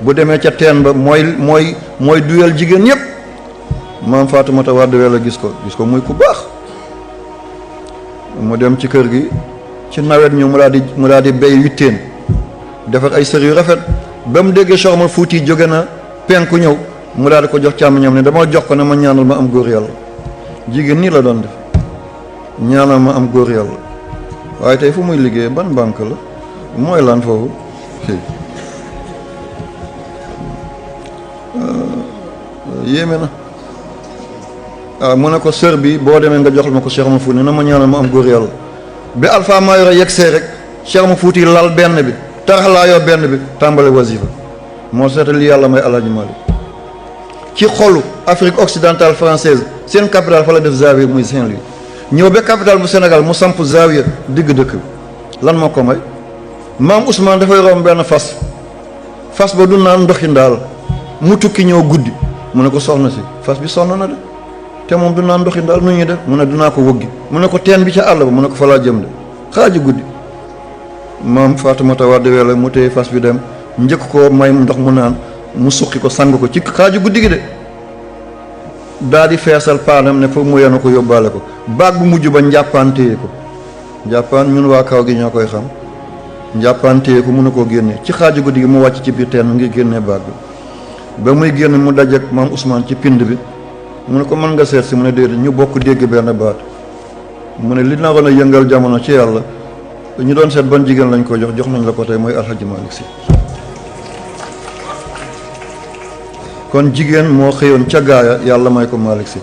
bu demee ca teen ba mooy duyal jigéen ñëpp maam Faatumata Wàdd Welo gis ko muy ku baax mu dem ci kër gi ci nawet ñu mu daal di béy witteen defar ay sër yu rafet ba mu déggee Cheikh Omar Fuuti jóge na penku ñëw mu daal di ko jox càmmiñam ne dama jox ko ne ma ñaanal ma am góor yàlla jigéen nii la doon def ñaanal ma am góor yàlla waaye tey fu muy liggéey ban banque la mooy lan foofu yéeme na mu ne ko sër bi boo demee nga joxal ma ko Cheikh Omar Fuuti na ma ñaanal ma am góor yàlla bi Alpha Mayoro yegsee rek Cheikh Omar Fuuti lal benn bi taraxlaayoo benn bi tàmbale wasifa moo seeta li yàlla may Alaaji Maalik ci xolu Afrique occidentale française seen capitale fa la def zawiya muy Saint-Louis ñëw ba capitale bu Sénégal mu samp zawiya digg dëkk bi lan moo ko may maam Ousmane dafay romb benn fas ba du naan ndoxi ndaal mu tukki ñëw guddi mu ne ko soxna si fas bi sonn na de te moom du naan ndoxi ndaal nu ñuy def mu ne dinaa ko wëggi mu ne ko teen bi ca àll ba mu ne ko fa laa jëm de xaaju guddi maam Faatumata Wàdd Welo mu téye fas bi dem njëkk ko may ndox mu naan mu suqi ko sang ko ci xaaju guddi gi de daa di feesal paanam ne pour mu yenu ko yóbbaale ko baag bu mujj ba njàppaan téye ko njàppaan ñun waa kaw gi ñoo koy xam njàppaan téye ko mun a koo génne ci xaaju guddi gi mu wàcc ci biir teen ngir génnee baag bi ba muy génn mu dajeek maam Ousmane ci pind bi mu ne ko mën nga seet si mu ne déedéet ñu bokk dégg benn baat mu ne li naroon a yëngal jamono ci yàlla ñu doon seet ban jigéen lañ ko jox nañ la ko tey mooy Alhaji Malick Sy kon jigéen moo xëyoon ca gaaya yàlla may ko Malick Sy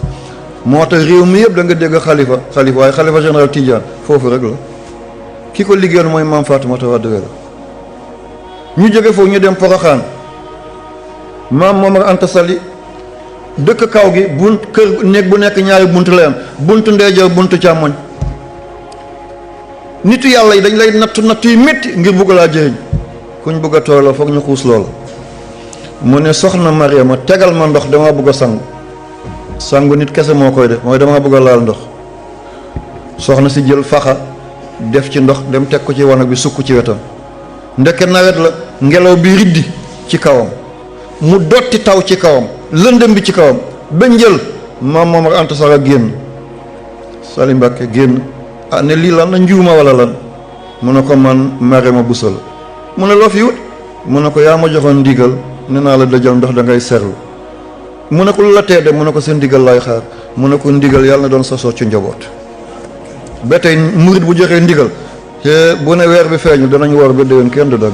moo tax réew mi yëpp da nga dégg xalifa waaye xalifa général Tidiane foofu rek la ki ko liggéeyoon mooy maam Faatumata Wàdd Welo ñu jóge foofu ñu dem Poroxaan maam Momar Anta Sali dëkk kaw gi bunt kër néeg bu nekk ñaari bunt lay am buntu ndeyjoor buntu càmmoñ nitu yàlla yi dañ lay nattu yu métti ngir bugg laa jëriñ kuñ bugg a tooloo foog ñu xuus loola mu ne soxna Mariama tegal ma ndox dama bugg a sangu nit kese moo koy def mooy dama bugg a laal ndox soxna si jël faxa def ci ndox dem teg ko ci wanag bi sukk ci wetam ndeke nawet la ngelaw bi riddi ci kawam mu dotti taw ci kawam lëndëm bi ci kawam ba njël maam Momar Anta Sali génn Sali Mbàkke génn ne lii lan la njuuma wala lan mu ne ko man Mariama Bousso la mu ne loo fi wut mu ne ko yaa ma joxoon ndigal ne naa la dajal ndox da ngay serlu mu ne ko lu la tee de mu ne ko seen ndigal laay xaar mu ne ko ndigal yàlla na doon sasoo ci njaboot ba tey murit bu joxee ndigal te bu ne weer bi feeñu danañ woor ba déwén kenn du dagg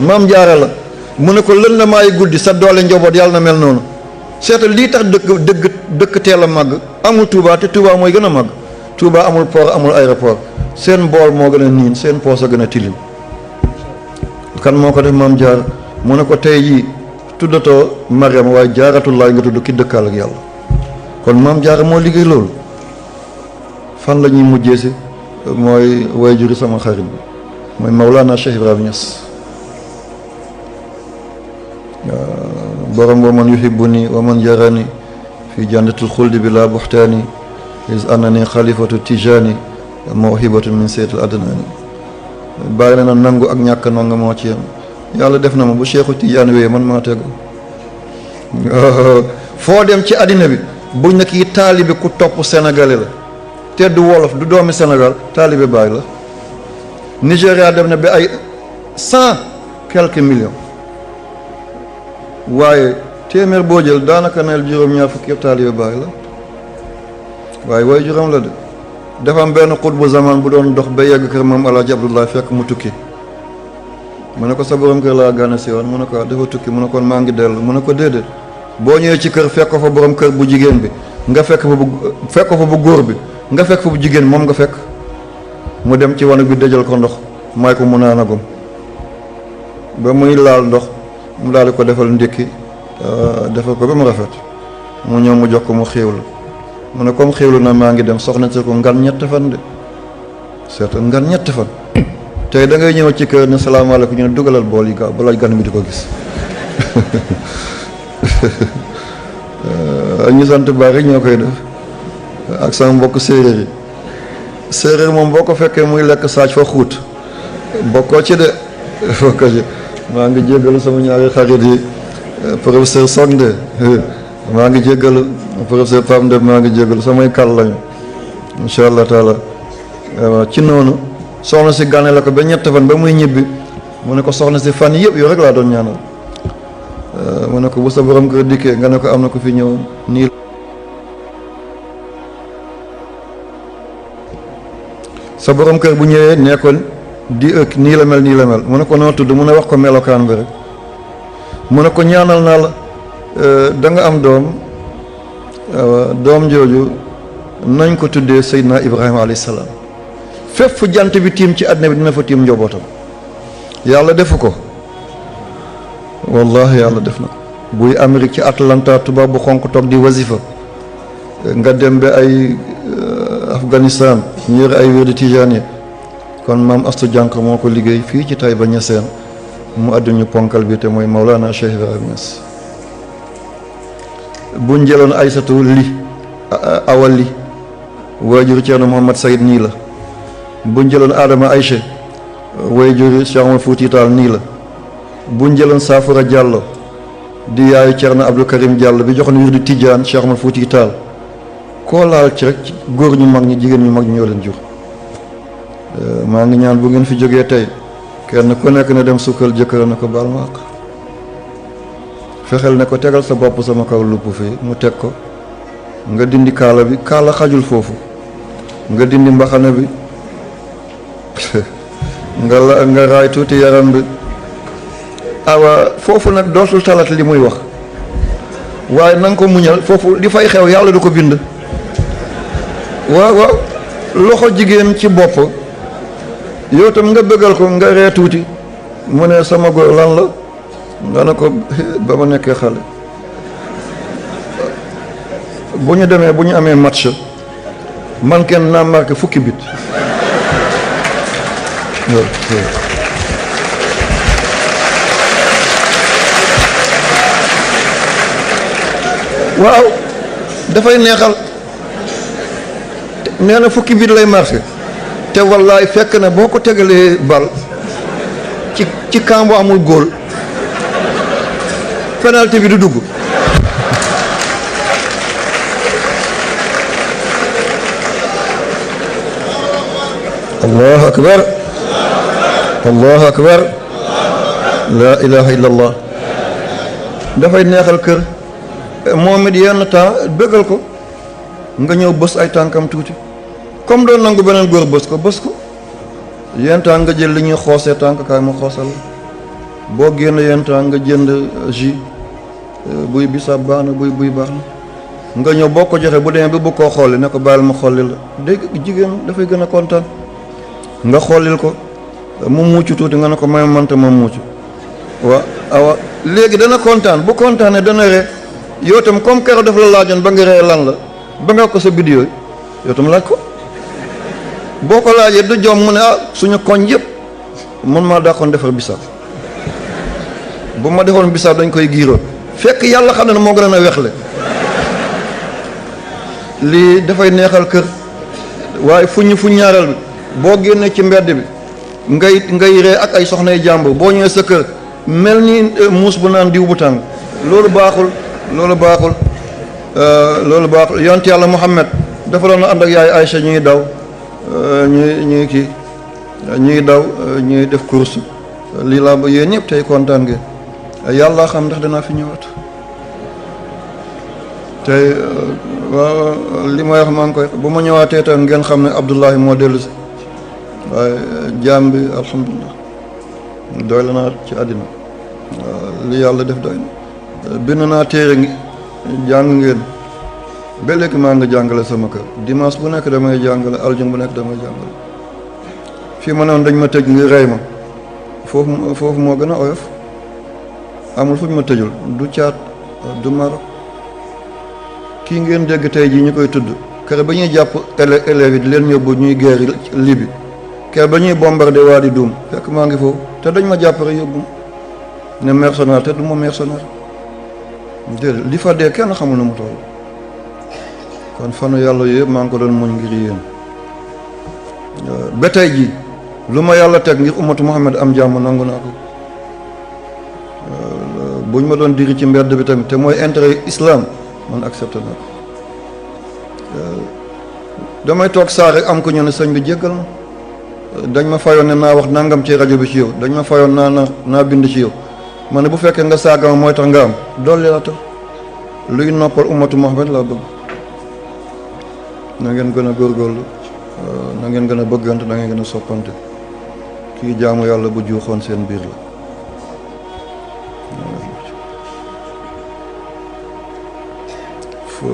maam jaara la mu ne ko lën na maay guddi sa doole njaboot yàlla na mel noonu seetal lii tax dëkk teel a màgg amul Touba te Touba mooy gën a màgg Touba amul port amul aéroport seen mbool moo gën a niin seen poos a gën a tilim kan moo ko def maam jaar mu ne ko tey jii tuddatoo Mariama waaye jaaratullaay nga tudd ki dëkkaal ak yàlla kon maam Jaara moo liggéey loolu. fan la ñuy mujjee si mooy waajuri sama xarit bi mooy Mawlana Cheikh Ibrahima Niass borom wa man yuhibbuni wa man yarani fi jannatul xuldi bi la buxtaani is annani xalifatu tijani mawhibatu min seetul adnani bàyyi na nangu ak ñàkk nangu moo ci yam yàlla def na ma bu Cheikhu Tidiane wéyee man maa tegu foo dem ci àddina bi buñ ne kii taalibe ku topp sénégalais la te du wolof du doomi Sénégal taalibe Baay la. Nigéria dem na ba ay 100 quelques millions waaye téeméer boo jël daanaka neel juróom-ñaar fukki yëpp taalibe Baay la waaye way juróom la de dafa am benn xutbu zaman bu doon dox ba yegg kër moom Alaaji Abdoulaye fekk mu tukki mu ne ko sa borom kër laa gane si woon mu ne ko dafa tukki mu ne kon maa ngi dellu mu ne ko déedéet boo ñëwee ci kër fekk ko fa borom kër bu jigéen bi nga fekk ko fa bu góor bi nga fekk fa bu jigéen moom nga fekk mu dem ci wanag bi dëjal ko ndox may ko mu naanagum ba muy laal ndox mu daal di ko defal ndékki defal ko ba mu rafet mu ñëw mu jox ko mu xéewlu mu ne comme xéewlu na maa ngi dem soxna si ko ngan ñett fan de seetal ngan ñett fan tey da ngay ñëw ci kër ne salaamaaleykum ñu ne dugalal bool yi gaaw balaa gan bi di ko gis ñu sant bari ñoo koy def ak sama mbokk séeréer yi séeréer moom boo ko fekkee muy lekk saaj fa xuut bokkoo ci de bokkoo ci maa ngi jéggalu sama ñaari xarit yi professeur Sonde maa ngi jéggalu professeur Pam de maa ngi jéggalu samay kàll lañu incha allah taala ci noonu soxna si gane la ko ba ñett fan ba muy ñibbi mu ne ko soxna si fan yëpp yow rek laa doon ñaanal mu ne ko bu sa borom kër dikkee nga ne ko am na ko fi ñëw nii sa borom kër bu ñëwee nee ko di ëkk nii la mel mu ne ko noo tudd mu ne wax ko melokaan bi rek mu ne ko ñaanal naa la da nga am doom jooju nañ ko tuddee Seydina Ibrahima alayhi salaam fépp fu jant bi tiim ci àddina bi dina fa tiim njobootam yàlla defu ko wallahi yàlla def na ko buy Amérique ci Atlanta tubaab bu xonq toog di wasifa nga dem ba ay Afghanistan ñu yore ay wér di Tijaani kon maam Astu Jànq moo ko liggéey fii ci Taïba Niassène mu àdduñu ponkal bi te mooy Mawlana Cheikh Ibrahima Niass buñ jëloon Aysatu li awal li waajur Ceerno Muhammad Sayid nii la buñ jëloon Adama Ayche waajur Cheikh Omar Fuuti Taal nii la buñ jëloon Saafara Diallo di yaayu Ceerno Abdou Karim Diallo bi joxoon wir di Tijaan Cheikh Omar Fuuti Taal koo laal ci rek góor ñu mag ñi jigéen ñu mag ñi ñoo leen jur maa ngi ñaan bu ngeen fi jógee tey kenn ku nekk na dem sukkal jëkkër na ko baal ma àq fexeel ne ko tegal sa bopp sama kaw lupp fii mu teg ko nga dindi kaala bi kaala xajul foofu nga dindi mbaxana bi nga raay tuuti yaram bi awa foofu nag dootul talat li muy wax waaye na nga ko muñal foofu li fay xew yàlla du ko bind waaw loxo jigéen ci bopp yow tam nga bëggal ko nga ree tuuti mu ne sama góor lan la nga ne ko ba ma nekkee xale bu ñu demee bu ñu amee match man kenn naa marqué fukki bit waaw dafay neexal nee na fukki bit lay marqué te wallaay fekk na boo ko tegalee bal ci camp bu amul góol penalty bi du dugg allahu akbar allahu akbar la ilaha illallah dafay neexal kër moom it yenn temps bëggal ko nga ñëw bës ay tànkam tuuti comme doon nangu beneen góor bës ko yenn temps nga jël li ñuy xoosee tànk kaay ma xoosal boo génn yenn temps nga jënd jus buy bisaab baax na buy baax na nga ñëw boo ko joxee bu demee bi bu koo xolli ne ko baal ma xolli la dégg jigéen dafay gën a kontaan nga xollil ko mu mucc tuuti nga ne ko may manta ma mucc awa léegi dana kontaan bu kontaanee dana ree yow tam comme keroog daf la laajoon ba nga ree lan la ba nga ko sa vidéo yi yow tam laaj ko boo ko laajee du jom mu ne suñu koñ yëpp man maa daakoon defar bisaab bu ma defoon bisaab dañ koy giiroo fekk yàlla xam ne moo gën a wexle lii dafay neexal kër waaye fu ñaareel bi boo génnee ci mbedd bi ngay ree ak ay soxnay jàmbur boo ñëwee sa kër mel ni muus bu naan diw bu tàng loolu baaxul loolu baaxul yonent yàlla Muhammad dafa doon ànd ak yaay Aïcha ñuy daw ñuy daw ñuy def course lii laa ba yéen ñëpp tey kontaan ngeen yàlla xam ndax danaa fi ñëwaat tey waaw li may wax maa ngi koy bu ma ñëwaatee tam ngeen xam ne Abdullahi moo dellu si waaye jaam bi alhamdulilah doy la naa ci àddina li yàlla def doy na bind naa téere ngi jàng ngeen ba léegi maa nga jàngale sama kër dimanche bu nekk damay jàngale aljum bu nekk damay jàngale fii ma ne woon dañ ma tëj ngir rey ma foofu moo gën a oyof amul fu ñu ma tëjul du Caad du Maroc kii ngeen dégg tey jii ñu koy tudd kere ba ñuy jàpp élèves yi di leen yóbbu ñuy guerre Libye kere ba ñuy bombardé Wadi Dum fekk maa ngi foofu te dañ ma jàpp rek yóbbu ne mercenaire te du ma mercenaire déedéet li fa dee kenn xamul na mu toll kon fanu yàlla yëpp maa ngi ko doon muñ ngir yéen ba tey jii lu ma yàlla teg ngir ummatu Muhammad am jàmm nangu naa ko buñ ma doon diri ci mbedd bi tamit te mooy intérêt islam man accepté naa ko damay toog saa rek am ko ñu ne sëñ bi jéggal ma dañ ma fayoon ne naa wax nangam ci rajo bi ci yow dañ ma fayoon naa bind ci yow ma ne bu fekkee nga saaga ma mooy tax nga am dolli la tax luy noppal ummatu Muhammad laa bëgg na ngeen gën a góorgóorlu na ngeen gën a bëggante na ngeen gën a soppante kii jaamu yàlla bu juuxoon seen biir la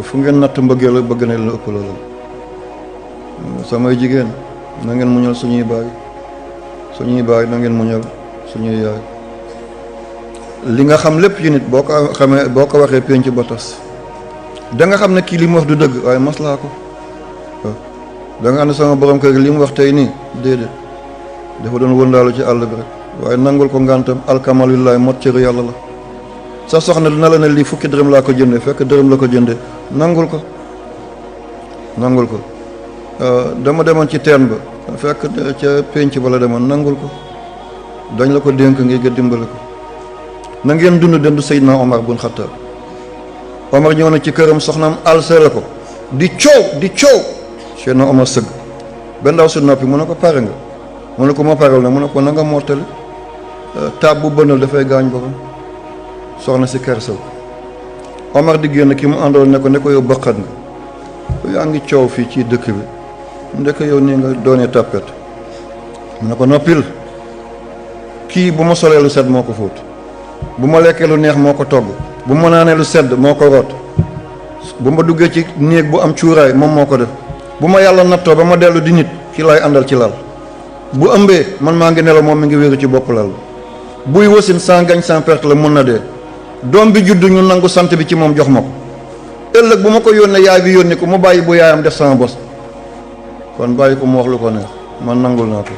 fu ngeen natt mbëggee la bëgg na la ëpp loolu samay jigéen na ngeen muñal suñuy baay na ngeen muñal suñuy yaay li nga xam lépp ci nit boo ko xamee boo ko waxee pénc ba tas da nga xam ne kii li mu wax du dëgg waaye maslaa ko da nga ànd sama borom kër li mu wax tey nii déedéet dafa doon wëndaalu ci àll bi rek waaye nangul ko ngantam alkamalullahi mot cëru yàlla la sa soxna dina la ne lii fukki dërëm laa ko jëndee fekk dërëm la ko jëndee nangul ko dama demoon ci teen ba fekk ca pénc ba la demoon nangul ko dañ la ko dénk ngir nga dimbale ko na ngeen dund dendu Seydina Omar bun Xattaab Omar ñëw na ci këram soxnaam alsere ko di coow Seydina Omar sëgg ba ndaw si noppi mu ne ko pare nga mu ne ko ma paral na mu ne ko na nga mottali taab bu bënal dafay gaañ boppam soxna si kersal Omar di génn ki mu àndoon ne ko yow bëqat nga yaa ngi coow fii ci dëkk bi ndeke yow nii nga doonee tàppet mu ne ko noppil kii bu ma solee lu sedd moo ko fóot bu ma lekkee lu neex moo ko togg bu ma naanee lu sedd moo ko root bu ma duggee ci néeg bu am cuuraay moom moo ko def bu ma yàlla nattoo ba ma dellu di nit ki laay àndal ci lal bu ëmbee man maa ngi nelaw moom mi ngi wéeru ci bopp lal buy wasin sans gagne sans perte la mun na dee doom bi juddu ñu nangu sant bi ci moom jox ma ko ëllëg bu ma ko yónnee yaay bi yónni ko mu bàyyi bu yaayam def sama bos kon bàyyi ko mu wax lu ko neex man nangul naa ko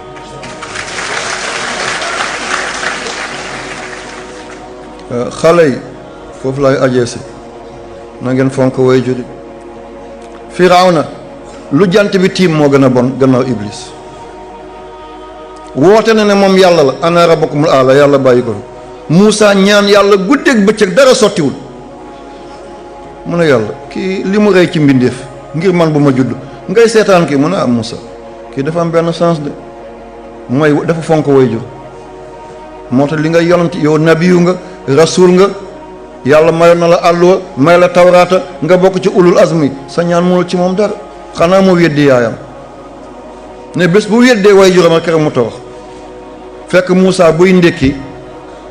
xale yi foofu laay ajee si na ngeen fonk way judi Firawna lu jant bi tiim moo gën a bon gannaaw Iblis woote na ne moom yàlla la ana rabbakumul aala yàlla bàyyi ko Muusa ñaan yàlla guddeeg bëccëg dara sottiwul mu ne yàlla kii li mu rey ci mbindeef ngir man bu ma judd ngay seetaan kii mu ne am Muusa kii dafa am benn sens de mooy dafa fonk way jur moo tax li nga yonent yow nabiyu nga rasul nga yàlla mayoon na la àlluwa may la tawraata nga bokk ci ulul azmi sa ñaan mënul ci moom dara xanaa mu weddi yaayam ne bés bu weddee way juram ak mu torox fekk Muusa buy ndékki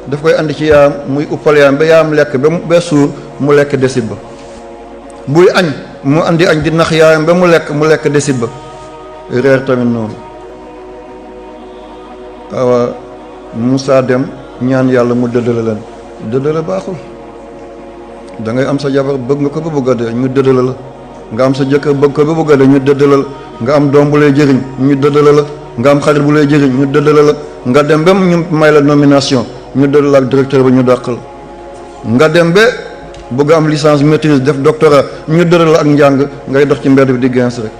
daf koy andi ci yaayam muy uppal yaayam ba yaayam lekk ba suur mu lekk desit ba buy añ mu andi añ di nax yaayam ba mu lekk desit ba reer tamit noonu waaw Muusa dem ñaan yàlla mu dëddale leen dëddale baaxul da ngay am sa jabar bëgg nga ko ba bëgg a dee ñu dëddale la nga am sa jëkkër bëgg ko ba bëgg a ñu dëddalal nga am doom bu lay jëriñ ñu dëddala la nga am xarit bu lay jëriñ ñu dëddala la nga dem ba ñu may la nomination ñu dëddala ak directeur ba ñu dàq la nga dem ba bëgg am licence maîtrise def doctorat ñu dëddala ak njàng ngay dox ci mbedd bi di gens rek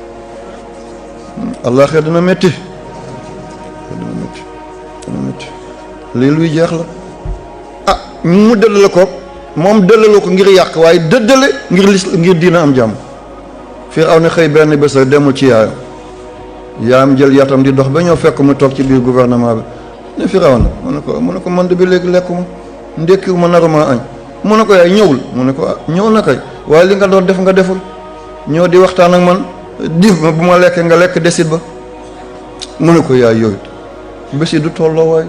allah xëy dina métti lii luy jeex la ah mu dëddale ko moom dëddale ko ngir yàq waaye dëddale ngir diina am jàmm Firawna xëy benn bés a demul ci yaayam jël yatam di dox ba ñëw fekk mu toog ci biir gouvernement bi ne Firawna mu ne ko man de bi léegi lekkuma ndékkiwu ma naruma añ mu ne ko yaay ñëwul mu ne ko ñëw na kay waaye li nga doon def nga deful ñëw di waxtaan ak man diif ma bu ma lekkee nga lekk desit ba mu ne ko yaay yooyu bés yi du tolloo waay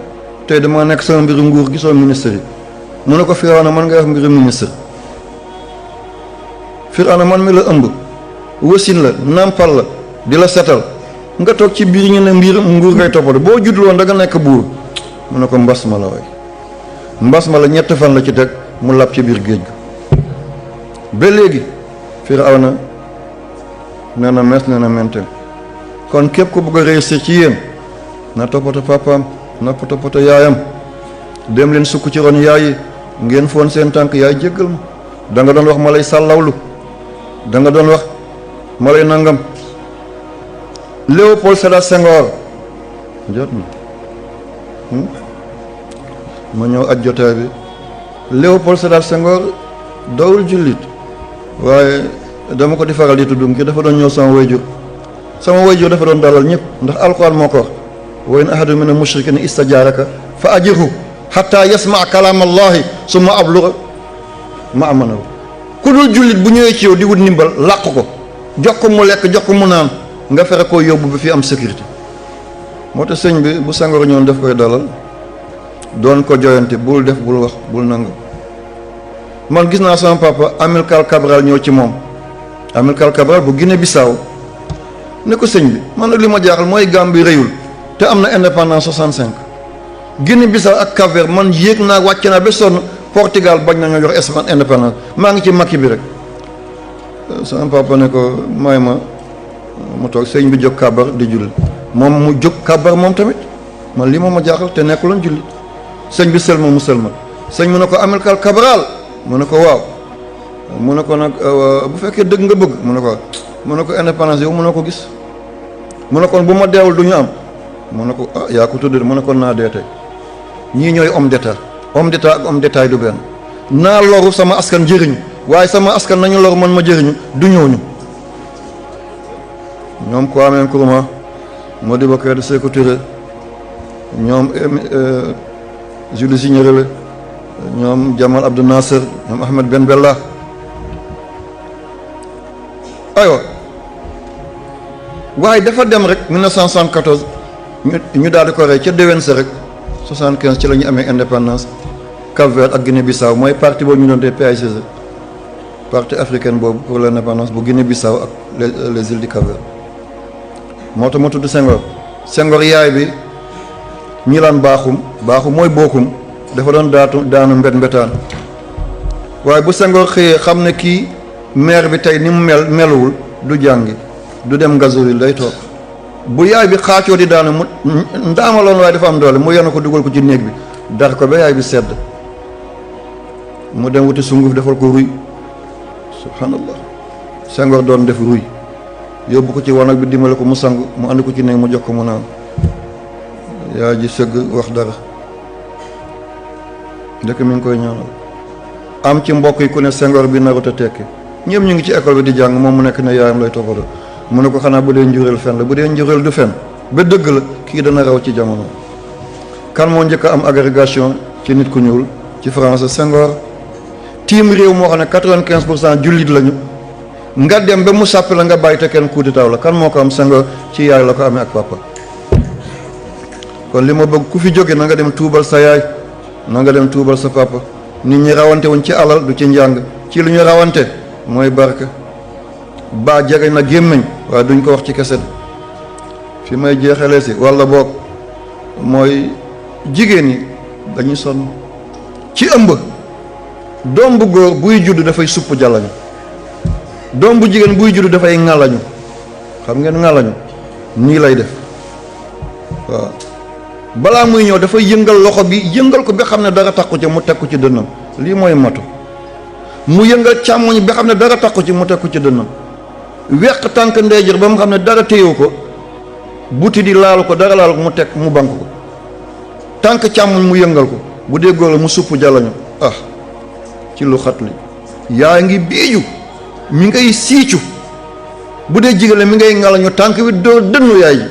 tey dama nekk sama mbiru nguur gisoo ministre yi mu ne ko Firawna man ngay wax mbiru ministre Firawna man mi la ëmb wasin la nampal la di la setal nga toog ci biir ñu ne mbir nguur ngay toppatoo boo juddul woon da nga nekk buur mu ne ko mbas ma la waay mbas ma la ñett fan la ci teg mu lab ci biir géej ga ba léegi Firawna nee na mes nee na menten kon képp ku bëgg a réussir ci yéen na toppatoo papaam na toppatoo yaayam dem leen sukk ci ron yaay yi ngeen foon seen tànk yaay jéggal ma da nga doon wax ma lay sàllawlu da nga doon wax ma lay nangam Léopold Sédar Senghor jot na ma ñëw aj jotaay bi Léopold Sédar Senghor dawul jullit waaye dama ko di faral di tuddum ki dafa doon ñëw sama wayjur dafa doon dalal ñëpp ndax alquran moo ko wax wa in ahadu mina mushrikiina istajaaraka fa ajirhu hatta yasmaa kalaam allahi summa ablugha ma'manahu ku dul jullit bu ñëwee ci yow di wut ndimbal làq ko jox ko mu lekk jox ko mu naan nga fexe koo yóbbu bi fi am sécurité moo tax sëñ bi bu Senghor ñoon def koy dalal doon ko joyante bul def bul wax bul nanga man gis naa sama papa Amilcar Cabral ñëw ci moom Amilcar Cabral bu Guinée Bissau ne ko sëñ bi man nag li ma jaaxal mooy Gambie réyul te am na indépendance 65 Guinée Bissau ak Cap-Vert man yéeg naa wàcc naa ba sonn Portugal bañ na ñoo jox Espagne indépendance maa ngi ci makki bi rek sama papa ne ko may ma mu toog sëñ bi jóg kàbbar di julli moom mu jóg kàbbar moom tamit man lii moom ma jaaxal te nekkuloon julli sëñ bi sëlma mu sëlma sëñ mu ne ko Amilcar Cabral mu ne ko waaw mu ne ko nag bu fekkee dëgg nga bëgg mu ne ko indépendance yow mu ne ko gis mu ne kon bu ma deewul du ñu am mu ne ko yaa ko tudd mu ne ko naa dee tey ñii ñooy homme d'état ak homme d'état du benn naa loru sama askan jëriñu waaye sama askan nañu loru man ma jëriñu du ñooñu ñoom Kwame Nkrumah Modibo Keïta Sékou Touré ñoom Julius Nyerere ñoom Jamal Abdel Nasser ñoom Ahmed Ben Bella aywa waaye dafa dem rek 1974 ñu daal di ko rey ca déwén sa rek 75 ci la ñu amee indépendance Cap-Vert ak Guinée-Bissau mooy parti boobu ñu doon dee PAICC parti africaine boobu pour l'indépendance bu Guinée-Bissau ak les îles du Cap-Vert moo tax ma tudd Senghor yaay bi ñi laan baaxum mooy bokkum dafa doon daanu mbetaan waaye bu Senghor xëyee xam ne kii maire bi tey ni mu meluwul du jàngi du dem Ngazouril day toog bu yaay bi xaacoo di daanu mu ndaamaloon waaye dafa am doole mu yenu ko dugal ko ci néeg bi dar ko ba yaay bi sedd mu dem wuti sunguf defal ko ruy subhanallah Senghor doon def ruy yóbbu ko ci wanag bi dimbale ko mu sangu mu andi ko ci néeg mu jox ko mu naan yaay ji sëgg wax dara ndekk mi ngi koy ñaanal am ci mbokk yi ku ne Senghor bi narut a tekki ñëpp ñu ngi ci école bi di jàng moom mu nekk ne yaayam lay toppatoo mu ne ko xanaa bu dee njureel fen la bu dee njureel du fen ba dëgg la kii dana raw ci jamono kan moo njëkk a am agrégation ci nit ku ñuul ci français Senghor tiim réew moo xam ne 95% jullit lañu nga dem ba mu sàppi la nga bàyyi te kenn coup d'état la kan moo ko am Senghor ci yaay la ko amee ak papa kon li ma bëgg ku fi jóge na nga dem tuubal sa yaay na nga dem tuubal sa papa nit ñi rawante wuñ ci alal du ci njàng ci lu ñu rawante mooy barke baa jege na gémmiñ waaye duñ ko wax ci kese fi may jeexalee si walla boog mooy jigéen ñi dañuy sonn ci ëmb doom bu góor buy judd dafay supp jàllañ doom bu jigéen buy juddu dafay ŋalañu xam ngeen ŋalañu nii lay def waaw balaa muy ñëw dafa yëngal loxo bi yëngal ko ba xam ne dara takku ci mu teg ko ci dënnam lii mooy matu mu yëngal càmmoñ bi xam ne dara takku ci mu teg ko ci dënnam weq tànk ndeyjoor ba mu xam ne dara téyewu ko buti di laalu ko dara laalu ko mu teg mu bank ko tànk càmmoñ mu yëngal ko bu dee góor la mu supp jàllañu ci lu xat li yaa ngi biiju mi ngay siicu bu dee jigéen la mi ngay ngalañu tànk bi doo dënnu yaay ji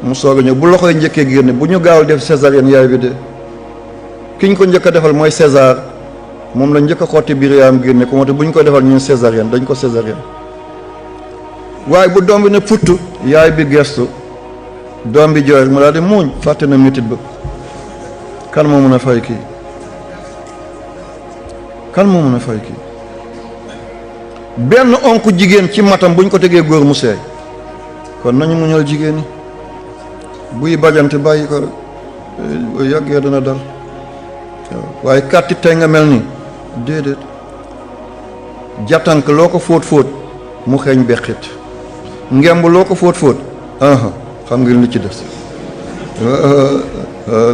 mu soog a ñëw bu loxoy njëkkee génne bu ñu gaawal def césarienne yaay bi de kiñ ko njëkk a defal mooy César moom la njëkk a xotti biir yaayam génne ko moo tax bu ñu koy defal ñun césarienne dañ ko césarienne waaye bu doom bi ne putt yaay bi gestu doom bi jooy mu daal di muuñ fàtte na métit ba kan moo mën a fay kii kan moo mën a fay kii benn onk jigéen ci matam bu ñu ko tegee góor mu seey kon nañu muñal jigéen ñi buy bajante bàyyi ko rek yàggee dana dal waaye kàtti tey nga mel ni déedéet jàttank loo ko fóot mu xeeñ beqit ngemb loo ko fóot xam nga li ci des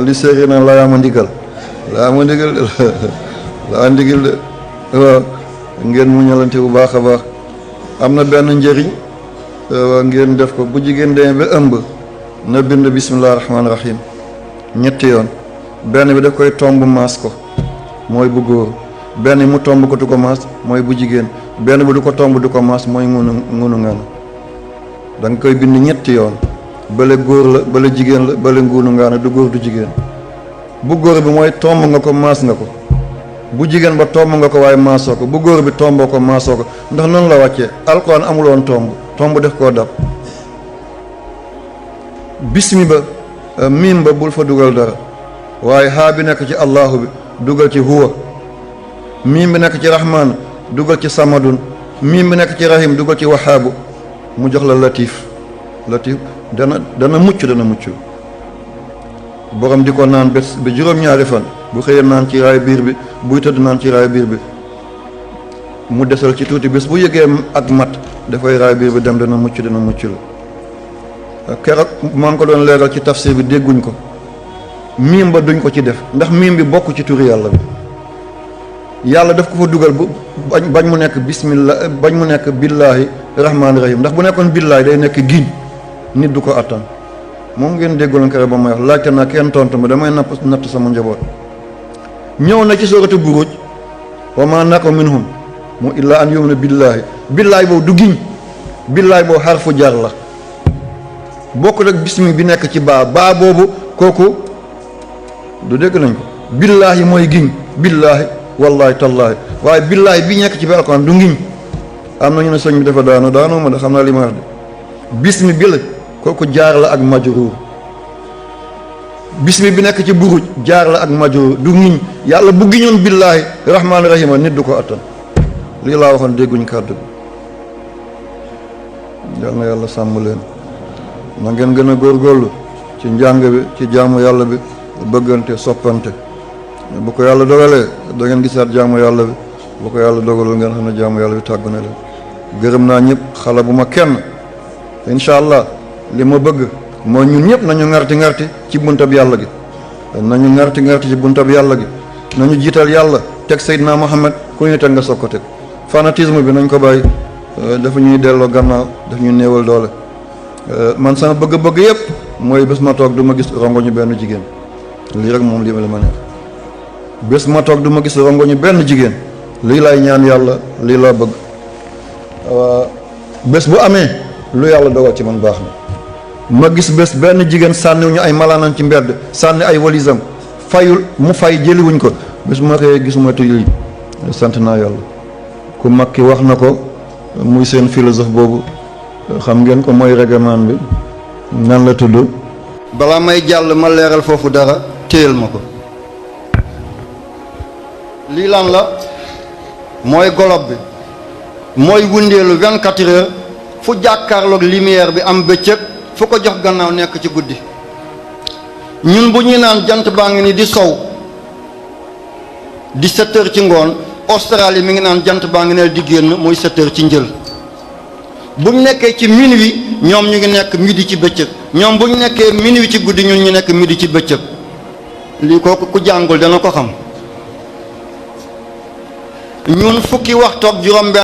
li séeréer na laa ma ndigal laa ndigil de waaw ngeen muñalante bu baax a baax am na benn njëriñ ngeen def ko bu jigéen demee ba ëmb na bind bismillah rahmaani rahim ñetti yoon benn bi daf koy tomb maas ko mooy bu góor benn mu tomb ko du ko maas mooy bu jigéen benn bi du ko tomb du ko maas mooy ngunu ngana da nga koy bind ñetti yoon bële góor la bële jigéen la bële ngunu ngana du góor du jigéen bu góor bi mooy tomb nga ko maas nga ko bu jigéen ba tomb nga ko waaye maasoo ko bu góor bi tomboo ko maasoo ko ndax noonu la wàccee alxuraan amuloon tomb def koo dab bismi ba miim ba bul fa dugal dara waaye haa bi nekk ci allahu bi dugal ci huwa miim bi nekk ci rahmaan dugal ci samadun miim bi nekk ci rahim dugal ci wahaabu mu jox la latif dana mucc borom di ko naan bés ba juróom-ñaari fan bu xëyee naan ci raay biir bi buy tëdd naan ci raay biir bi mu desal ci tuuti bés bu yëgee ak mat dafay raay biir bi dem dana mucc la keroog maa ngi ko doon leeral ci tafsir bi dégguñ ko miim ba duñ ko ci def ndax miim bi bokk ci turi yàlla bi yàlla daf ko fa dugal bu bañ mu nekk bismillah bañ mu nekk billaahi rahmaani rahim ndax bu nekkoon billaahi day nekk giñ nit du ko attan moom ngeen déggaloon keroog ba may wax laajte naa kenn tontu ma damay natt sama njaboot ñëw na ci sooratu buruj wa maa naqamu minhum mu illaa an yu'minu billaahi boobu du giñ billaahi boobu xarfu jar la bokk rek bismi bi nekk ci baa boobu kooku du dégg nañ ko billaahi mooy giñ billaahi wallaahi tallaahi waaye billaahi bi nekk ci biir alxuraan du ngiñ am na ñu ne sëñ bi dafa daanoo ma de xam naa li ma wax de bismi bi la kooku jaar la ak majruur bismi bi nekk ci buruj jaar la ak majruur du ngiñ yàlla bu giñoon billaahi rahmaani rahima nit du ko attan lii laa waxoon dégguñ kàddu bi yal na yàlla sàmm leen na ngeen gën a góorgóorlu ci njàng bi ci jaamu yàlla bi bëggante soppante bu ko yàlla dogalee da ngeen gisaat jaamu yàlla bi bu ko yàlla dogalul ngeen xam ne jaamu yàlla bi tàggu na leen gërëm naa ñëpp xala bu ma kenn incha allah li ma bëgg mooy ñun ñëpp nañu ŋarti ci buntab yàlla gi nañu ŋarti ci buntab yàlla gi nañu jiital yàlla teg Seydina Muhammad ku ñu teg nga soog ko teg fanatisme bi nañ ko bàyyi dafa ñuy delloo gannaaw daf ñuy néewal doole man sama bëgg-bëgg yëpp mooy bés ma toog du ma gis rongoñu benn jigéen lii rek moom lii ma neex bés ma toog du ma gis rongoñu benn jigéen lii laay ñaan yàlla lii laa bëgg bés bu amee lu yàlla dogal ci man baax na ma gis bés benn jigéen sànniw ñu ay malaanam ci mbedd sànni ay walisam fayul mu fay jëliwuñ ko bés bu ma xëyee gisuma tuy sant naa yàlla ku mag ki wax na ko muy seen philosophe boobu xam ngeen ko mooy règlement bi nan la tudd balaa may jàll ma leeral foofu dara téyel ma ko lii lan la mooy golob bi mooy wundeelu 24 heures fu jàkkaarloog lumière bi am bëccëg fu ko jox gannaaw nekk ci guddi ñun bu ñuy naan jant baa ngi ni di sow 17 heures ci ngoon Australie mi ngi naan jant baa ngi ne di génn muy 7 heures ci njël bu ñu nekkee ci minuit ñoom ñu ngi nekk midi ci bëccëg ñoom bu ñu nekkee minuit ci guddi ñun ñu nekk midi ci bëccëg lii kooku ku jàngul dana ko xam ñun fukki waxtu ak juróom benn